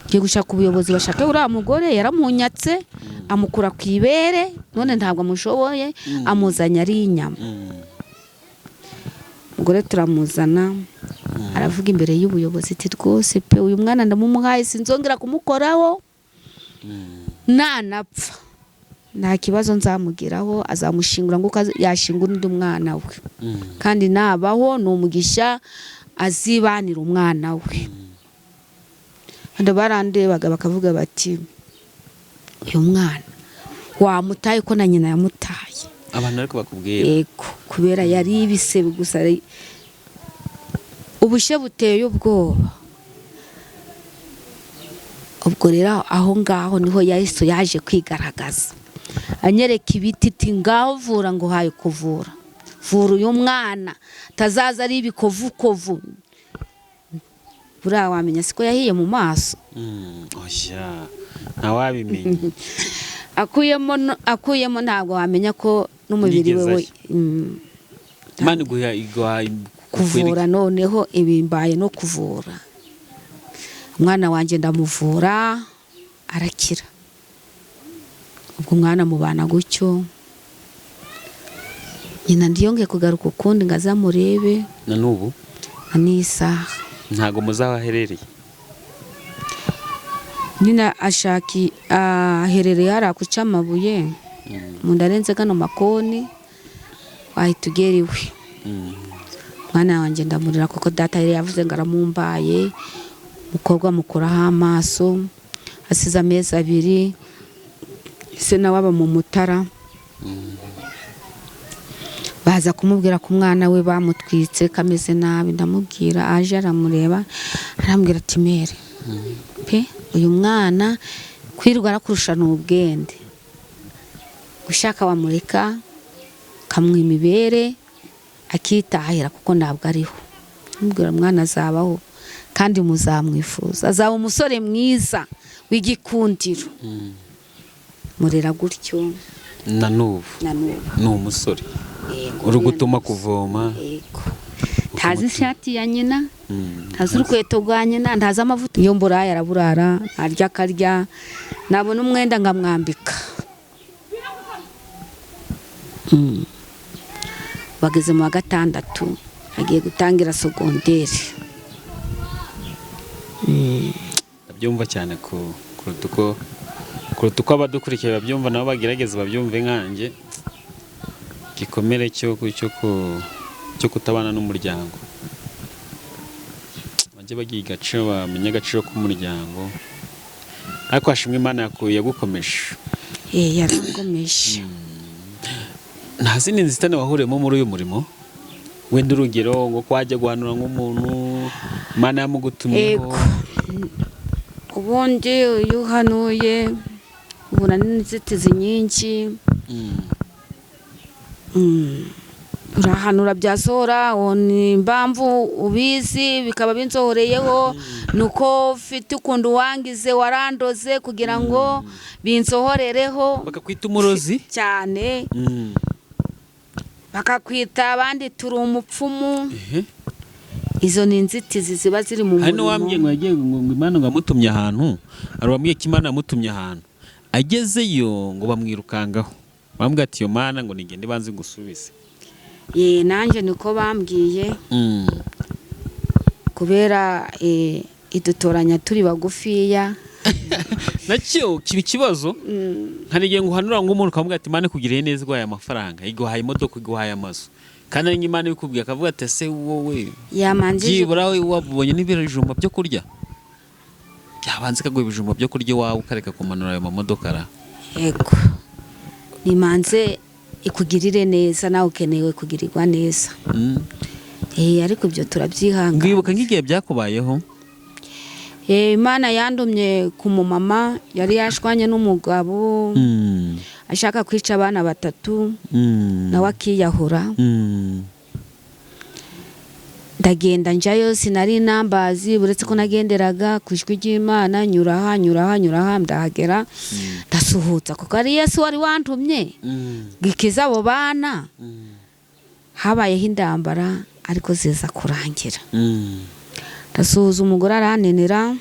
ngiye gushaka ubuyobozi bashaka uriya mugore yaramunyatse amukura ku ibere, none ntabwo amushoboye, amuzanye ari inyama. Umugore turamuzana, aravuga imbere y'ubuyobozi ati rwose pe uyu mwana ndamumuhaye sinzongera kumukoraho, nanapfa nta kibazo nzamugiraho, azamushingura nguko yashingura undi mwana we, kandi nabaho ni umugisha azibanira umwana we. Kandi barandebaga bakavuga bati uyu mwana wamutaye ko na nyina yamutaye. Abantu ariko bakubwira yego, kubera yari ibisebe gusa, ubushe buteye ubwoba. Ubwo rero aho ngaho niho Yesu yaje kwigaragaza, anyereka ibiti ati ngaho vura, ngo haye kuvura, vura uyu mwana tazaza ari ibikovukovu. Buriya wamenya siko yahiye mu maso. Oya ntawabimenya. Akuyemo ntabwo wamenya ko n'umubiri we Imana iguha kuvura. Noneho ibimbaye no kuvura umwana wanjye, ndamuvura arakira. Ubwo umwana mubana gutyo, nyina ndiyongeye kugaruka ukundi ngo azamurebe na n'ubu n'isaha ntago muzahaherereye. Nyina ashaki aherereye hariya ku Cyamabuye, mu ndarenze gano makoni wahita ugera iwe. Mwana wanjye ndamurira kuko data yari yavuze ngo aramumbaye, umukobwa mukuraho amaso, asize amezi 2, se nawe aba mu Mutara. Baza kumubwira ko umwana we bamutwitse kameze nabi, ndamubwira aje aramureba arambwira ati mere pe uyu mwana kwirwara kurusha n'ubwende, ushaka wamureka kamwima ibere akitahira kuko ntabwo ariho. Ndamubwira umwana azabaho kandi muzamwifuza, azaba umusore mwiza w'igikundiro. Murera gutyo na n'ubu ni umusore uri gutuma kuvoma. Ntazi ishati ya nyina, ntazi urukweto rwa nyina, ntazi amavuta. Iyo mburaye araburara, ntarya akarya, nabona umwenda ngamwambika. Bageze mu wa 6 agiye gutangira sogonderi. Ndabyumva cyane kuruta uko abadukurikiye babyumva, nabo bagerageza babyumve nkanjye. Igikomere cyo kutabana n'umuryango. Bajye bagira agaciro, bamenye agaciro k'umuryango. Ariko hashimwe Imana yagukomeje. Yarakomeje. Nta zindi nzitane wahuriyemo muri uyu murimo? Wenda urugero ngo ko wajya guhanura nk'umuntu Imana yamugutumyeho. Yego. Ubundi iyo uhanuye uhura n'inzitizi nyinshi. Urahanura byasohora, ni impamvu ubizi bikaba binsohoreyeho, ni uko ufite ukuntu wangize, warandoze kugira ngo binsohorereho. Bakakwita umurozi. Cyane. Bakakwita abandi turi umupfumu. Izo ni inzitizi ziba ziri mu Hari n'uwambwiye ngo murimo. yagiye ngo Imana ngo yamutumye ahantu, hari uwambwiye ko Imana yamutumye ahantu, agezeyo ngo bamwirukangaho, bambwiye ati: "Iyo Mana ngo nigende banze ngusubize." Ye, nanjye niko bambwiye. Kubera idutoranya turi bagufiya. Nacyo kiba ikibazo. Hari igihe ngo uhanura ngo umuntu ukamubwira ati: "Imana ikugiriye neza, iguhaye amafaranga, iguhaye imodoka, iguhaye amazu," kandi ari nk'Imana ibikubwiye, akavuga ati: "Ese wowe Yamanjije. byibura wabonye n'ibijumba byo kurya? Byabanza ikaguha ibijumba byo kurya iwawe, ukareka kumanura ayo mamodoka ra." Yego, nimanze ikugirire neza, nawe ukenewe kugirirwa neza. Ariko ibyo turabyihangana. Ngwibuka nk'igihe byakubayeho? Imana yandumye ku mumama yari yashwanye n'umugabo, ashaka kwica abana batatu, nawe akiyahura. Ndagenda njyayo, sinari nambazi, uretse ko nagenderaga ku ijwi ry'Imana. Nyura aha, nyura aha, nyura aha, ndahagera, ndasuhutsa kuko ari Yesu wari wantumye gikiza abo bana. Habayeho indambara ariko ziza kurangira. Ndasuhuza umugore, aranenera.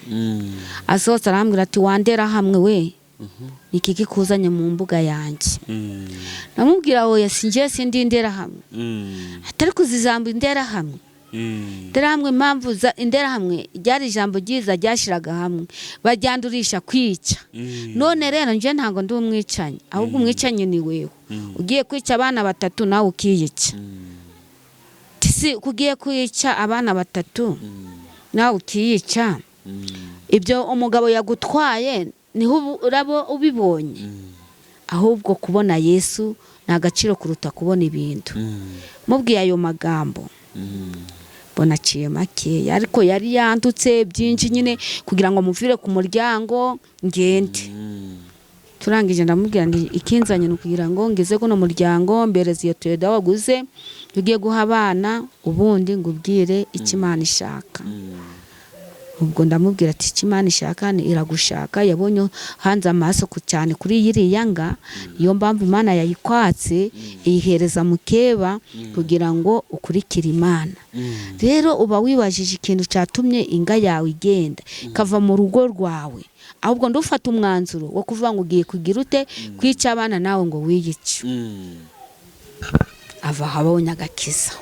Asohotse arambwira ati: "Wandera hamwe we, ni iki kikuzanye mu mbuga yanjye?" Ndamubwira: "Oya, sinjye, sindi inderahamwe." Atari kuzizamba inderahamwe. Inderahamwe, impamvu za inderahamwe ryari ijambo ryiza ryashyiraga hamwe, baryandurisha kwica. None rero njye ntabwo ndi umwicanyi, ahubwo umwicanyi ni wewe ugiye kwica abana batatu nawe ukiyica. Si ugiye kwica abana batatu nawe ukiyica, ibyo umugabo yagutwaye niho uraba ubibonye. Ahubwo kubona Yesu ni agaciro kuruta kubona ibintu. Mubwiye ayo magambo, mbona aciye makeya, ariko yari yandutse byinshi nyine kugira ngo muvire ku muryango ngende. Turangije ndamubwira nti: "Ikinzanye ni ukugira ngo ngeze kuno muryango, mbereze iyo Toyota waguze ugiye guha abana, ubundi ngubwire icyo Imana ishaka." Ubwo ndamubwira ati: "Icyo Imana ishaka ni iragushaka, yabonye hanze amaso ku cyane kuri yiriya nga, niyo mpamvu Imana yayikwatse iyihereza mukeba kugira ngo ukurikire Imana. Rero uba wibajije ikintu cyatumye inga yawe igenda ikava mu rugo rwawe, ahubwo ndufata umwanzuro wo kuvuga ngo ugiye kugira ute, kwica abana nawe ngo wiyice." Ava aho abonye agakiza.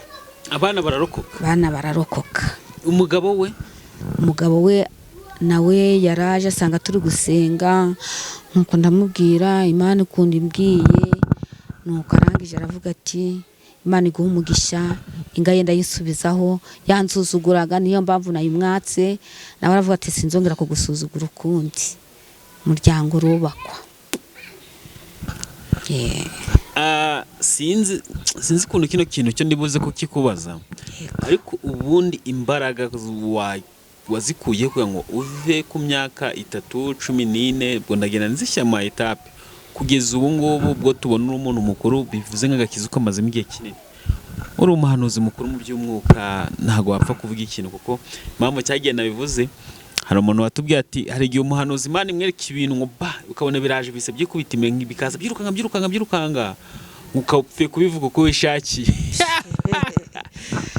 Abana bararokoka? Abana bararokoka. Umugabo we? Umugabo we nawe yaraje asanga turi gusenga, nuko ndamubwira Imana ikunda imbwiye. Nuko arangije aravuga ati: "Imana iguha umugisha, inga ye ndayisubizaho, yansuzuguraga niyo mpamvu nayimwatse." Nawe aravuga ati: "Sinzongera kugusuzugura ukundi." Umuryango urubakwa. Yeah. Sinzi ukuntu kino kintu cyo ndibuze kukikubaza, ariko ubundi imbaraga wazikuye kugira ngo uve ku myaka 3, 14, ubwo ndagenda nzishyira mu étapes, kugeza ubu ngubu ubwo tubona uri umuntu mukuru, bivuze nk'agakiza ukamazemo igihe kinini, uri umuhanuzi mukuru mu by'umwuka, ntabwo wapfa kuvuga ikintu. Kuko impamvu cyagiye nabivuze, hari umuntu watubwiye ati: "Hari igihe umuhanuzi Imana imwereka ibintu ngo ba, ukabona biraje bise byikubita imbere, bikaza byirukanka, byirukanka, byirukanka, ukapfuye kubivuga uko wishakiye."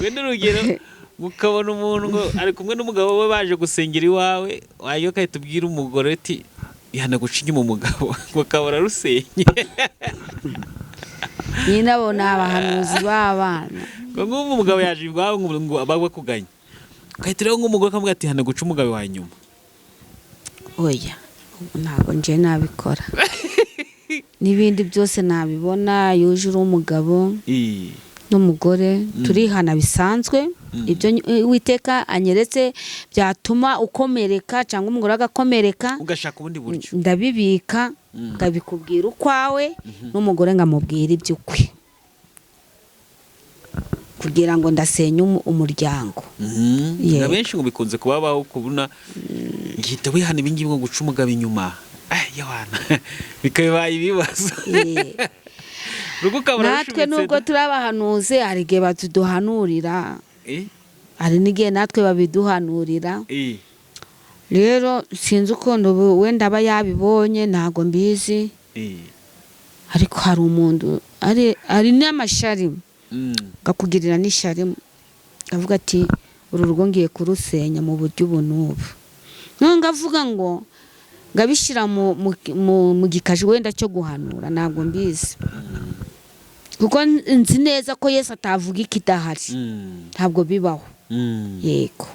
Wenda urugero, ukabona umuntu ngo ari kumwe n'umugabo we baje gusengera iwawe, wayo ugahita ubwira umugore ati: "Ihana guca inyuma umugabo," ngo akabura rusenye. Nyine abo ni abahanuzi b'abana. Ngo nk'ubu umugabo yaje iwawe ngo bakuganye, ugahita rero nk'umugore ukamubwira ati: "Hana guca umugabo wawe inyuma." Oya, ubu ntabwo nje nabikora. N'ibindi byose nabibona yuje uri umugabo n'umugore turihana bisanzwe. Ibyo Uwiteka anyeretse byatuma ukomereka cyangwa umugore agakomereka, ugashaka ubundi buryo, ndabibika ngabikubwira ukwawe n'umugore ngamubwira iby'ukwe, kugira ngo ndasenye umuryango. Na benshi ngo bikunze kubabaho kubona ngihita wihana ibingibi ngo guca umugabo inyuma, yawana bikabaye ibibazo. Natwe nubwo turi abahanuzi hari igihe batuduhanurira, hari n'igihe natwe babiduhanurira. Rero sinzi ukuntu wenda aba yabibonye, ntabwo mbizi, ariko hari umuntu ari n'amashari akakugirira n'ishari, avuga ati uru rugo ngiye kurusenya mu buryo ubu n'ubu. None ngavuga ngo ngabishyira mu gikaji wenda cyo guhanura, ntabwo mbizi, kuko nzi neza ko Yesu atavuga ikidahari, ntabwo bibaho. Yego,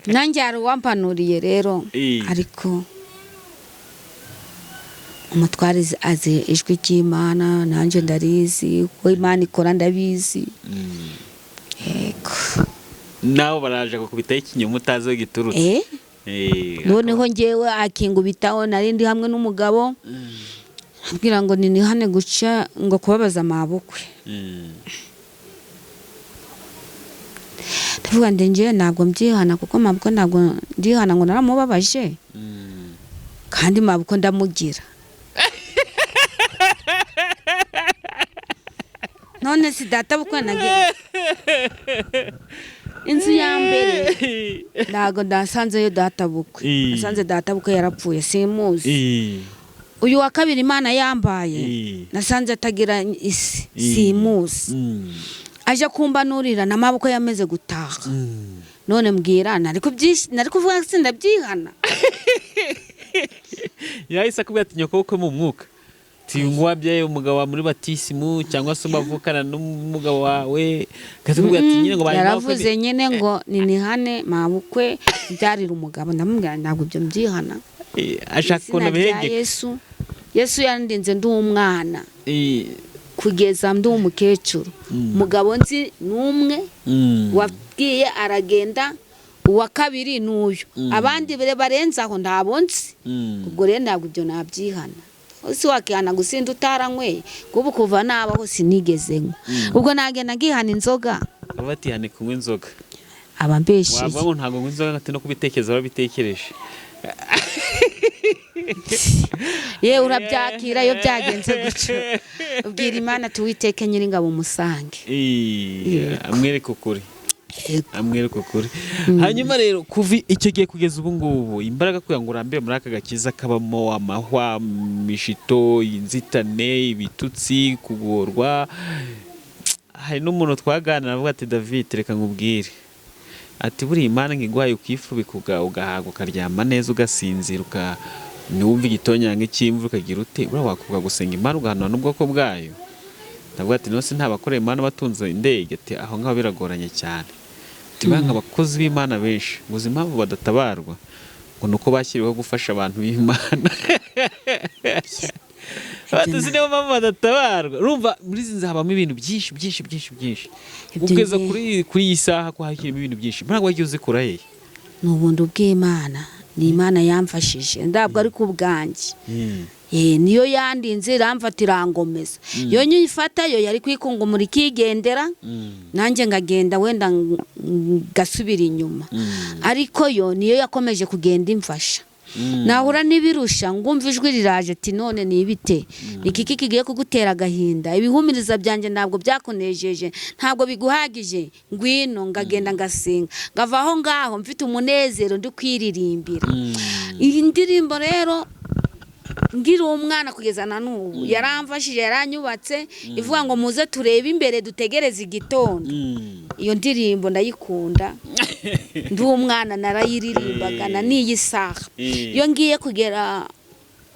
nanjye hari uwampanuriye rero, ariko umutware azi ijwi ry'Imana, nanjye ndarizi, uko Imana ikora ndabizi. Yego. Nawe baraje gukubitaho ikinyoma utazi aho giturutse. Noneho ngewe akingubitaho, nari ndi hamwe n'umugabo, ambwira ngo ninihane guca ngo kubabaza amabukwe. Ndavuga ndi ngewe ntabwo mbyihana, kuko mabukwe ntabwo ndihana ngo naramubabaje, kandi mabukwe ndamugira. None si data bukwe nagiye inzu ya mbere, ntabwo ndasanzeyo data bukwe, nasanze data bukwe yarapfuye simuzi. Uyu wa kabiri Imana yambaye nasanze atagira isi simuzi, aje kumbanurira na mabukwe yameze gutaha. None mbwira nari kuvuga sindabyihana. Yahise akubwira ati nyoko bukwe mu mwuka, wabyaye umugabo wa muri batisimu cyangwa se bavukana n'umugabo wawe, akatubwira ati nyine ngo yaravuze nyine ngo ninihane mabukwe byarira umugabo. Ndamubwira ntabwo ibyo mbyihana, ashaka ukuntu abihengeka. Yesu yandinze ndi umwana kugeza ndi umukecuru. Umugabo nzi n'umwe wabwiye aragenda, uwa kabiri n'uyu, abandi barenze aho ntabo nzi. Ubwo rero ntabwo ibyo nabyihana. Si wakihana gusinda utaranyweye, kuko kuva nabaho sinigeze nywa. Ubwo nagenda ngihana inzoga, abatihane kunywa inzoga aba mbeshiye. Wavuga ngo ntabwo nywa inzoga, ati no kubitekereza babitekereje. Ye urabyakira iyo byagenze gutyo, ubwira Imana tuwiteke nyiringabo umusange, amwereke ukuri, amwereke ukuri. Hanyuma rero kuva icyo gihe kugeza ubu ngubu, imbaraga kugira ngo urambire muri aka gakiza kabamo amahwa, imishito, inzitane, ibitutsi, kugorwa. Hari n'umuntu twaganira avuga ati David reka nkubwire, ati buriya Imana nkiguhaye ukifubika ugahaga ukaryama neza ugasinzira, ntiwumve igitonyanga cy'imvura ukagira ute, buriya wakuvuga gusenga Imana ugahanura n'ubwoko bwayo. Ndavuga ati nose nta bakoreye Imana batunze indege, ati aho ngaho biragoranye cyane. Tibanga abakozi b'Imana benshi ngo uzi impamvu badatabarwa, ngo nuko bashyiriweho gufasha abantu b'Imana. Batuzi niyo mpamvu badatabarwa. Urumva muri izi nzu habamo ibintu byinshi byinshi byinshi byinshi. Ugeza kuri iyi saha ko hakirimo ibintu byinshi. Ntabwo wagiye uzikura hehe? Ni ubuntu bw'Imana, ni Imana yamfashije, ndabwo ari ku bwanjye. Niyo yandinze iramfata irangomeza. Iyo nyifata yo yari kwikungumura ikigendera, nanjye ngagenda wenda ngasubira inyuma. Ariko yo niyo yakomeje kugenda imfasha. Nahura n'ibirusha ngumva ijwi riraje ati none nibite, iki kigiye kugutera agahinda, ibihumiriza byanjye ntabwo byakunejeje, ntabwo biguhagije, ngwino. Ngagenda ngasenga, ngava aho ngaho mfite umunezero ndi kwiririmbira. Iyi ndirimbo rero ngira umwana kugeza na n'ubu yaramfashije, yaranyubatse, ivuga ngo muze turebe imbere dutegereze igitondo. Iyo ndirimbo ndayikunda, ndi umwana narayiririmbaga na n'iyi saha. Iyo ngiye kugera,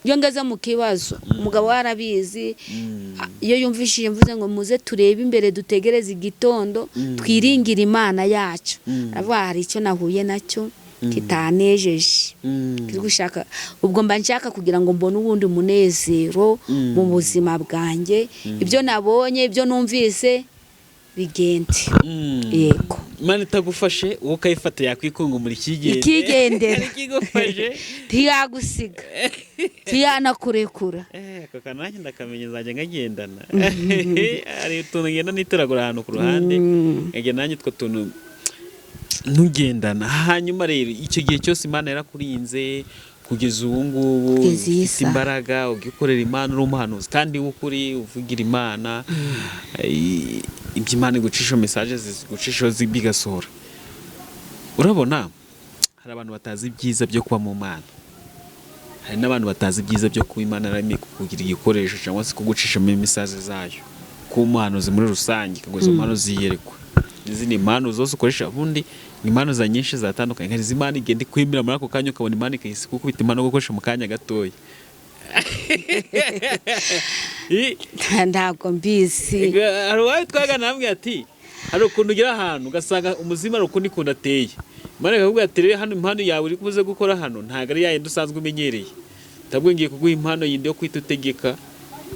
iyo ngeze mu kibazo, umugabo warabizi, iyo yumvishije mvuze ngo muze turebe imbere dutegereze igitondo, twiringire Imana yacu, aravuga hari icyo nahuye nacyo. Kitanejeje. Kiri gushaka, ubwo mba nshaka kugira ngo mbone uwundi munezero mu buzima bwanjye. Ibyo nabonye, ibyo numvise bigende. Yego. Imana itagufashe, wowe ukayifata, yakwikungumura ikigendera. Ikigendera. Ikigufashe. Ntiyagusiga, ntiyanakurekura. Ako kantu nanjye ndakamenya, nzajya nkagendana. Hari utuntu ngenda nitoragura ahantu ku ruhande, nkagenda nanjye utwo tuntu ntugendana. Hanyuma rero icyo gihe cyose Imana yarakurinze kugeza ubu ngubu. Kugeza iyi Ufite saha. imbaraga, ugikorera Imana, uri umuhanuzi kandi w'ukuri, uvugira Imana. Ibyo Imana igucisha, message zigucishaho bigasohora. Urabona hari abantu batazi ibyiza byo kuba mu Mana, hari n'abantu batazi ibyiza byo kuba Imana yaremeye kukugira igikoresho cyangwa se kugucishamo message zayo, kuba umuhanuzi muri rusange, ikaguza impano ziyerekwa n'izindi mpano zose ukoresha. Ubundi impano za nyinshi zatandukanye, hari iz'Imana igenda ikwemera muri ako kanya, ukabona Imana ikahise kukubita impano yo gukoresha mu kanya gatoya. Ntabwo mbizi. Hari uwawe twagana arambwira ati hari ukuntu ugera ahantu ugasanga umuzimu hari ukundi kuntu ateye. Imana ikakubwira ati rero hano impano yawe uri buze gukora hano ntabwo ari yayindi usanzwe umenyereye, ndabwo ngiye kuguha impano yindi yo kwita utegeka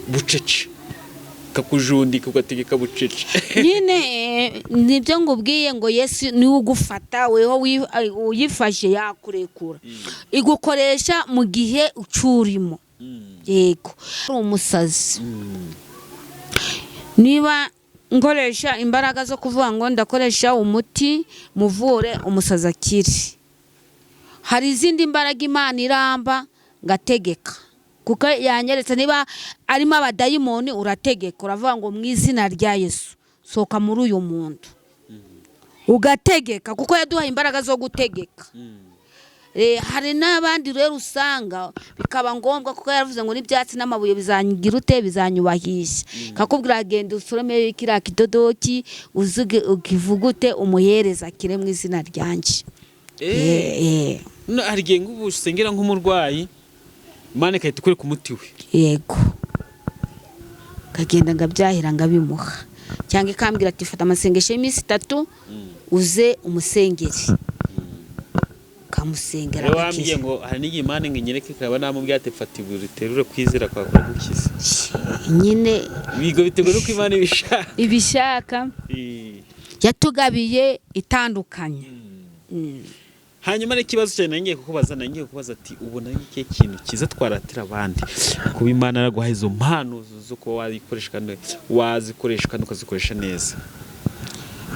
bucece, ikakujundika ugategeka bucece. Nyine nibyo ngubwiye ngo Yesu niwe ugufata, weho uyifashe yakurekura, igukoresha mu gihe ucurimo. Yego, ari umusazi. Niba nkoresha imbaraga zo kuvuga ngo ndakoresha umuti muvure umusazi akiri, hari izindi mbaraga Imana iramba ngategeka, kuko yanyeretse niba arimo abadayimoni, urategeka, uravuga ngo mu izina rya Yesu sohoka muri uyu muntu, ugategeka, kuko yaduhaye imbaraga zo gutegeka. Hari n'abandi rero usanga bikaba ngombwa, kuko yaravuze ngo n'ibyatsi n'amabuye bizangira ute? Bizanyubahisha. Kakubwira genda usorome kiriya kidodoki, uzuge ukivugute, umuhereza akire mu izina ryanjye. No, hari igihe nk'ubu usengera nk'umurwayi, Imana igahita ikwereka umuti we. Yego, kagenda ngabyahira ngabimuha, cyangwa ikambwira ati fata amasengesho y'iminsi 3 uze umusengeri, ukamusengera Rero wambwiye agakira. ngo hari n'igihe Imana ngo inyereke, ikaba namubwiye ati fata ibuye riterure, kwizera kwawe kuragukiza. Nyine. Bigo biterwa n'uko Imana ibishaka. Ibishaka. Yatugabiye itandukanye. Hanyuma n'ikibazo cyane nangiye kukubaza ati ubona ari ikihe kintu cyiza twaratira abandi kuba Imana yaraguhaye izo mpano zo kuba wazikoresha kandi wazikoresha kandi ukazikoresha neza?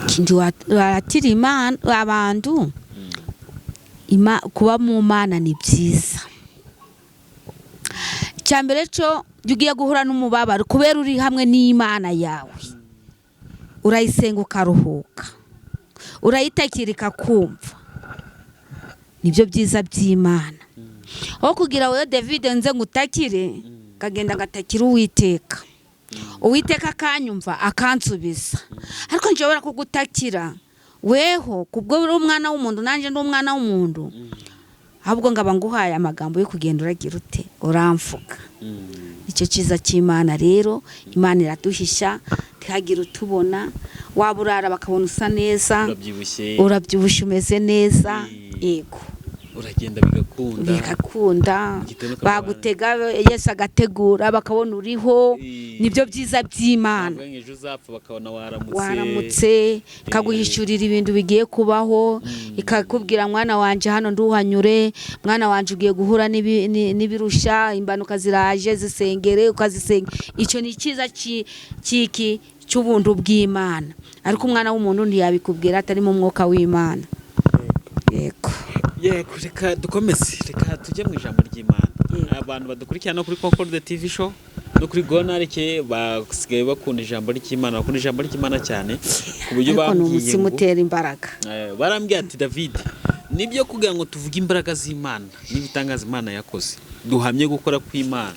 Ikindi waratira Imana abantu, kuba mu Mana ni byiza. Icya mbere cyo, iyo ugiye guhura n'umubabaro, kubera uri hamwe n'Imana yawe, urayisenga ukaruhuka, urayitakira ikakumva. Nibyo byiza by'Imana. Aho kugira wowe David nze ngutakire, kagenda ngatakira Uwiteka, Uwiteka akanyumva akansubiza. Ariko nshobora kugutakira weho kubwo uri umwana w'umuntu, nanjye ndi umwana w'umuntu, ahubwo ngaba nguhaye amagambo yo kugenda uragira ute? Uramvuga. Icyo cyiza cy'Imana rero, Imana iraduhisha ntihagire utubona. Waba urara bakabona usa neza. Urabyibushye. Urabyibushye, umeze neza. Yego. Uragenda bigakunda. Bigakunda. Igitondo ukaba- Bagutega, Yesu agategura, bakabona uriho. Nibyo byiza by'Imana. Bavuga ngo ejo uzapfa, bakabona waramutse. Waramutse, ikaguhishurira ibintu bigiye kubaho, ikakubwira mwana wanje hano nduhanyure, mwana wanje ugiye guhura n'ibirusha, impanuka ziraje, zisengere, ukazisenga. Icyo ni icyiza cy'iki cy'ubuntu bw'Imana. Ariko umwana w'umuntu ntiyabikubwira atari mu mwuka w'Imana. Yego. Yego, reka dukomeze, reka tujye mu ijambo ry'Imana. Yego. Abantu badukurikirana no kuri Concorde TV show no kuri Gonarike basigaye bakunda ijambo ry'Imana, bakunda ijambo ry'Imana cyane ku buryo Ariko ni bambwiye umutsima ngo utera imbaraga. Barambwiye ati David, nibyo, kugira ngo tuvuge imbaraga z'Imana n'ibitangaza Imana yakoze, duhamye gukora kw'Imana,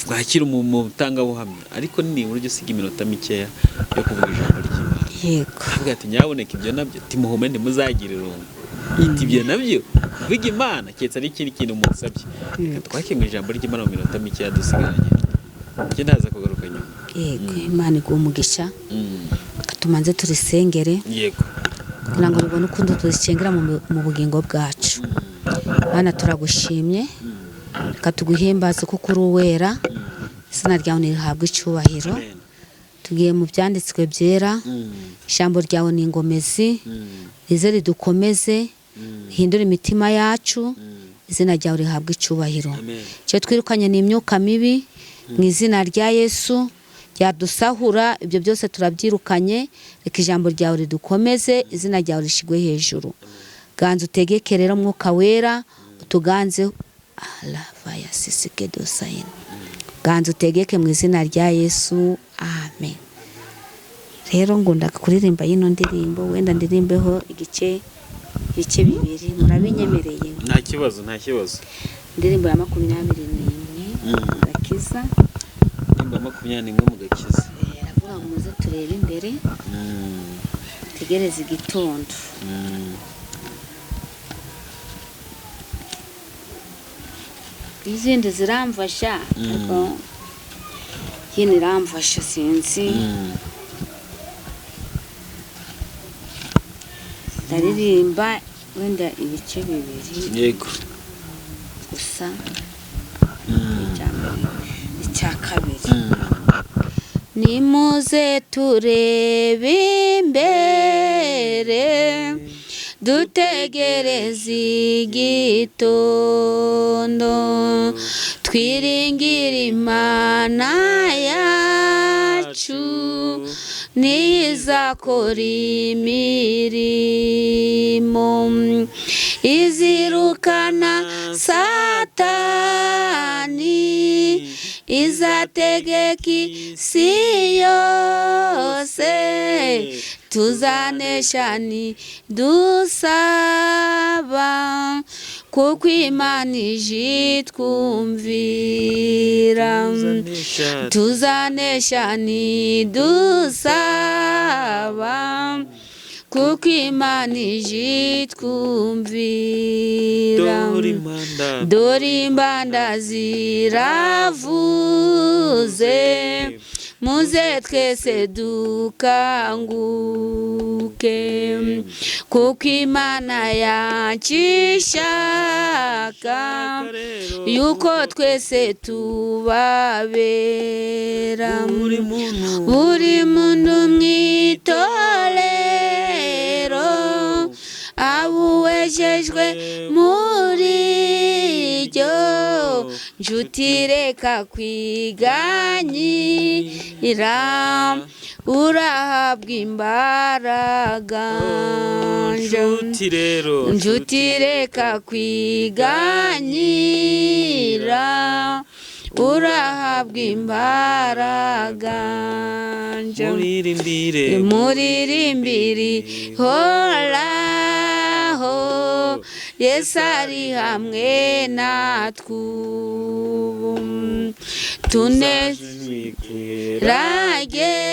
twakire mu mutangabuhamya, ariko nibura ujye usiga iminota mikeya yo kuvuga ijambo ry'Imana. Avuga ati nyaboneka ibyo nabyo timuhume ntimuzagire irungu. Iti ibyo nabyo vuga Imana keretse ari ikindi kintu munsabye. Reka twakire mu ijambo ry'Imana mu minota mikeya dusigaranye, njye ndaza kugaruka nyuma. Yego, Imana iguha umugisha. Reka tumanze turisengere kugira ngo rubone ukuntu turisengera mu bugingo bwacu. yacu. Mana, turagushimye, reka tuguhimbaze kuko uri uwera, izina ryawe nirihabwe icyubahiro. Amen. Tugiye mu byanditswe byera, ijambo ryawe ni ingomezi, rize ridukomeze, rihindure imitima yacu, izina ryawe rihabwe icyubahiro. Amen. Icyo twirukanye ni imyuka mibi mu izina rya Yesu ryadusahura, ibyo byose turabyirukanye. Reka ijambo ryawe ridukomeze, izina ryawe rishigwe hejuru. Ganza utegeke rero, mwuka wera utuganze alavaya sisikedosayini. Ganza utegeke mu izina rya Yesu, amen. Rero ngunda kuririmba yino ndirimbo, wenda ndirimbeho igice, ibice bibiri, murabinyemereye? Nta kibazo, nta kibazo. Indirimbo ya 21 gakiza. Indirimbo ya 21 mu gakiza. Aravuga ngo muze turebe imbere, tegereze igitondo. Izindi ziramfasha, ariko yino iramfasha, sinzi. Ndaririmba wenda ibice bibiri Yego. gusa, icya mbere, icya kabiri. Nimuze turebe imbere, dutegereze igitondo, twiringire Imana yacu, nizakora imirimo, izirukana Satani, izategeka isi yose, tuzanesha dusaba, kuko Imana ije itwumvira. Tuzanesha nidusaba, kuko Imana ije itwumvira. Dore impanda. Dore imbanda ziravuze, muze twese dukanguke, kuko Imana yakishaka yuko twese tubabera. Buri muntu. Buri muntu mw'itorero abuwejejwe muri ryo, nshuti reka kwiganyira, urahabwa imbaraga. Nshuti rero. Nshuti reka kwiganyira, urahabwa imbaraga. Muririmbire. Muririmbiri horaho, Yesu ari hamwe natwe ubu,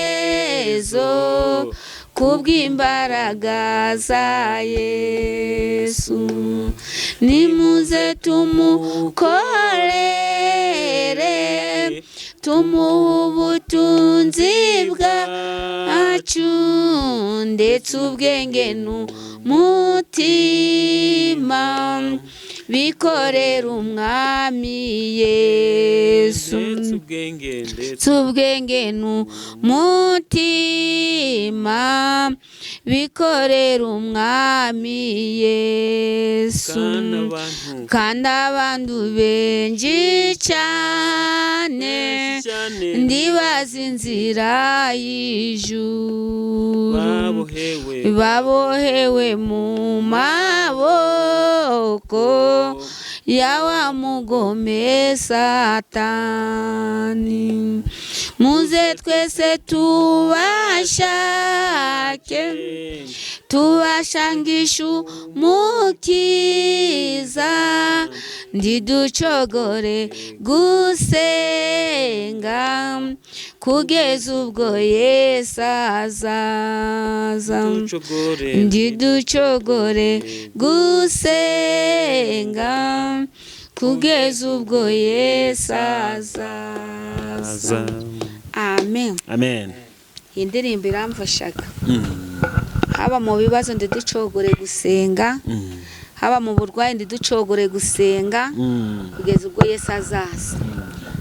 tuneragezo kubw'imbaraga za Yesu. Nimuze tumukorere, tumuhe ubutunzi bwacu, ndetse ubwenge n'umutima bikorera umwami Yesu. Ndetse ubwenge, ndetse Ubwenge n'umutima bikorera umwami Yesu. Kandi abantu. Kandi abantu benshi cyane Benshi cyane. ndibaza inzira y'ijuru, Babohewe. Babohewe mu maboko ya wa mugome Satani. Muze twese tubashake, tubashangishe umukiza, ndiducogore gusenga kugeza ubwo Yesu azaza. Ducogore. Ndiducogore gusenga kugeza ubwo Yesu azaza. Amen. Amen. Iyi ndirimbo iramfashaga, haba mu bibazo, ndiducogore gusenga. Haba mu burwayi ntiducogore gusenga kugeza ubwo Yesu azaza.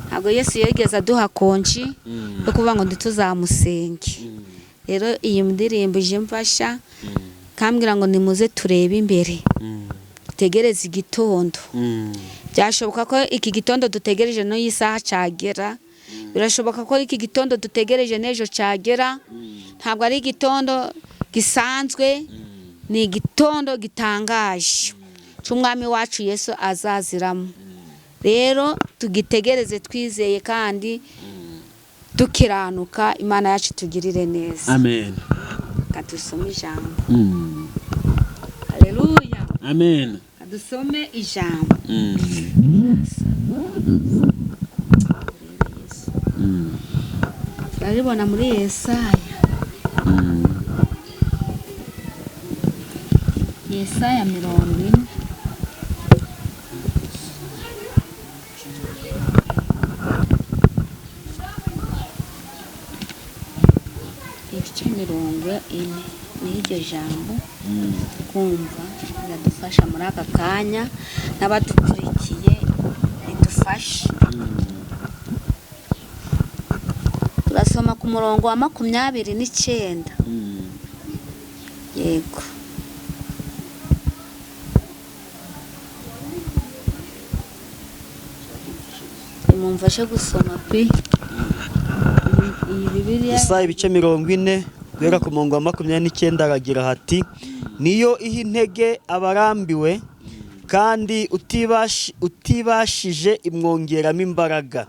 Ntabwo Yesu yigeze aduha konji yo kuvuga ngo ntituzamusenge. Rero iyi ndirimbo ije mfasha kambwira ngo nimuze turebe imbere, dutegereze igitondo. Byashoboka ko iki gitondo dutegereje n'iyi saha cyagera, birashoboka ko iki gitondo dutegereje n'ejo cyagera. Ntabwo ari igitondo gisanzwe, ni igitondo gitangaje cy'umwami wacu Yesu azaziramo. Rero tugitegereze twizeye kandi dukiranuka, Imana yacu tugirire neza. Amen. Kadusome ijambo. Haleluya. Amen. Kadusome ijambo. Turaribona muri Yesaya. Yesaya 40. Ibice 40 n'iryo jambo kumva biradufasha muri aka kanya, n'abadukurikiye bidufashe. Turasoma ku murongo wa 29. Yego. Mumfashe gusoma pe. Iyi Bibiliya Yesaya ibice 40 guhera ku murongo wa 29 aragira hati: niyo iha intege abarambiwe kandi utibashije imwongeramo imbaraga.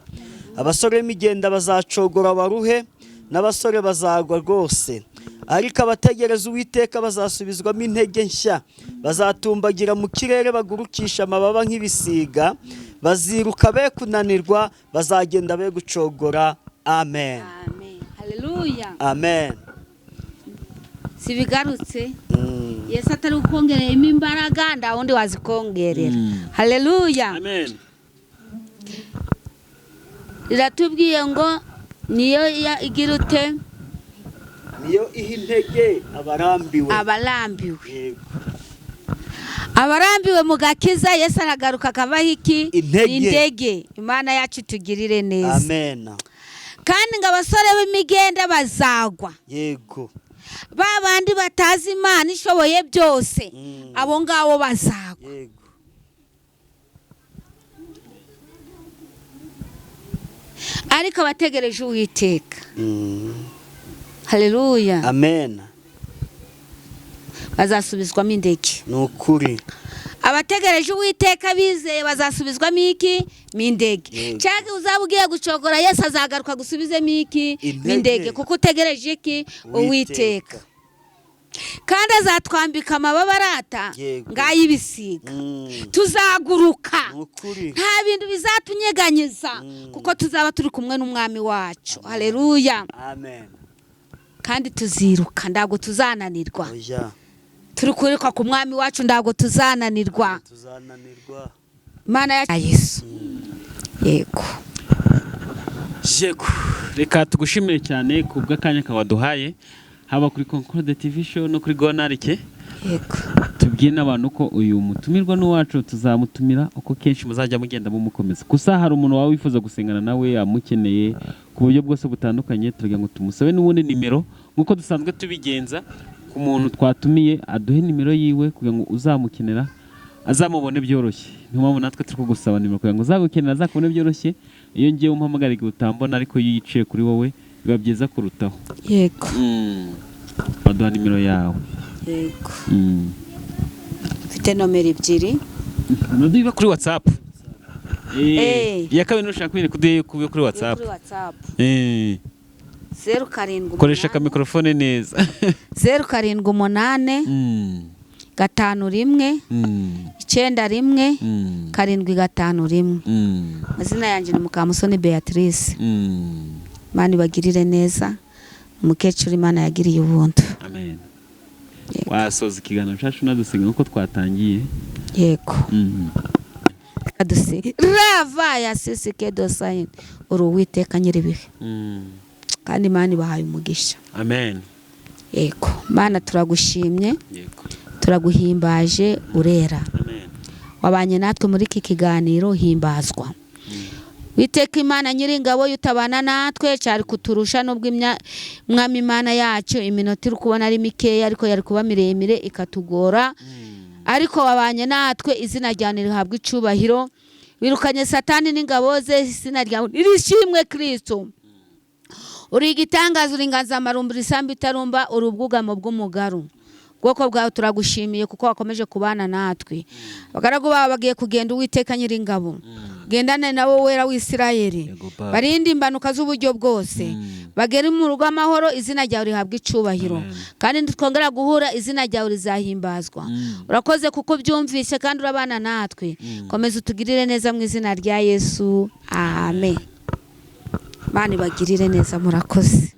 Abasore b'imigenda bazacogora baruhe, n'abasore bazagwa rwose. Ariko abategereza Uwiteka bazasubizwamo intege nshya, bazatumbagira mu kirere bagurukisha amababa nk'ibisiga, baziruka be kunanirwa, bazagenda be gucogora. Amen. Amen. Haleluya. Amen. Sibigarutse. Yesu atari ukongereyemo imbaraga, nda wundi wazikongerera. Haleluya. Amen. Riratubwiye ngo niyo igira ute? Niyo iha intege abarambiwe. Abarambiwe. Abarambiwe mu gakiza, Yesu aragaruka akabaha iki? Intege. Imana yacu tugirire neza. Amen. Kandi ngo abasore b'imigenda bazagwa. Yego. Ba bandi batazi Imana ishoboye byose, abo ngabo bazagwa. Yego. Ariko abategereje Uwiteka. Haleluya. Amen. Bazasubizwamo indege. Nukuri. Abategereje Uwiteka bizeye bazasubizwamo iki? Mindege. Cyangwa uzaba ugiye gucogora, Yesu azagaruka gusubizemo iki? Mindege, kuko utegereje iki? Uwiteka. Kandi azatwambika amababa arata ngayibisiga. Tuzaguruka. Nta bintu bizatunyeganyeza kuko tuzaba turi kumwe n'umwami wacu. Haleluya. Amen. Kandi tuziruka, ntabwo tuzananirwa. Turi kwiruka ku mwami wacu, ntabwo tuzananirwa. Imana ya Yesu. Yego. Yego. Reka tugushimire cyane ku bw'akanya kawaduhaye, haba kuri Concorde TV show no kuri Gonarike. Yego. Tubwiye n'abantu ko uyu mutumirwa n'uwacu tuzamutumira uko kenshi muzajya mugenda mumukomeza. Gusa hari umuntu wawe wifuza gusengana nawe amukeneye ku buryo bwose butandukanye, turagira ngo tumusabe n'ubundi nimero nk'uko dusanzwe tubigenza ku muntu twatumiye, aduhe nimero yiwe kugira ngo uzamukenera azamubone byoroshye. Niyo mpamvu natwe turi kugusaba nimero kugira ngo uzagukenera azakubone byoroshye. Iyo ngiye umpamagara igihe utambona, ariko iyo yiciye kuri wowe biba byiza kurutaho. Yego. Baduha nimero yawe. Yego. Mfite nomero 2. Nuduha kuri WhatsApp. Iya kabiri nushaka kwereka uduhe kuri WhatsApp. Kuri WhatsApp. 078. Koresha ka microphone neza. 078 51 91 751. Amazina yanjye ni Mukamusoni Beatrice. Imana ibagirire neza. Umukecuru Imana yagiriye ubuntu. Amen. Wasoza ikiganiro cyacu nadusenga nkuko twatangiye. Yego. Kaduse rava ya sisike dosayin uri Uwiteka nyiribihe. Kandi Imana ibahaye umugisha. Amen. Yego. Mana turagushimye. Yego. Turaguhimbaje urera. Wabanye natwe muri iki kiganiro, himbazwa. Witeka Imana Nyiringabo, yutabana natwe cyari kuturusha, nubwo Mwami Imana yacu iminota iri kubona ari mikeya, ariko yari kuba miremire ikatugora, ariko wabanye natwe, izina ryawe rihabwa icubahiro. Wirukanye Satani n'ingabo ze, izina ryawe nirishimwe. Kristo, uri igitangaza, uri inganzamarumbu, isambu itarumba, uri ubwugamo bw'umugaru. Ubwoko bwawe turagushimiye kuko wakomeje kubana natwe. Abagaragu bawe bagiye kugenda, Uwiteka Nyiringabo, gendane nabo, Wera w'Isirayeli. Yego, Baba. Barinde impanuka z'uburyo bwose, bagere mu rugo amahoro, izina ryawe rihabwa icubahiro. Kandi nitwongera guhura, izina ryawe rizahimbazwa. Urakoze kuko ubyumvise kandi urabana natwe. Komeza utugirire neza mu izina rya Yesu, amen. Imana ibagirire neza, murakoze.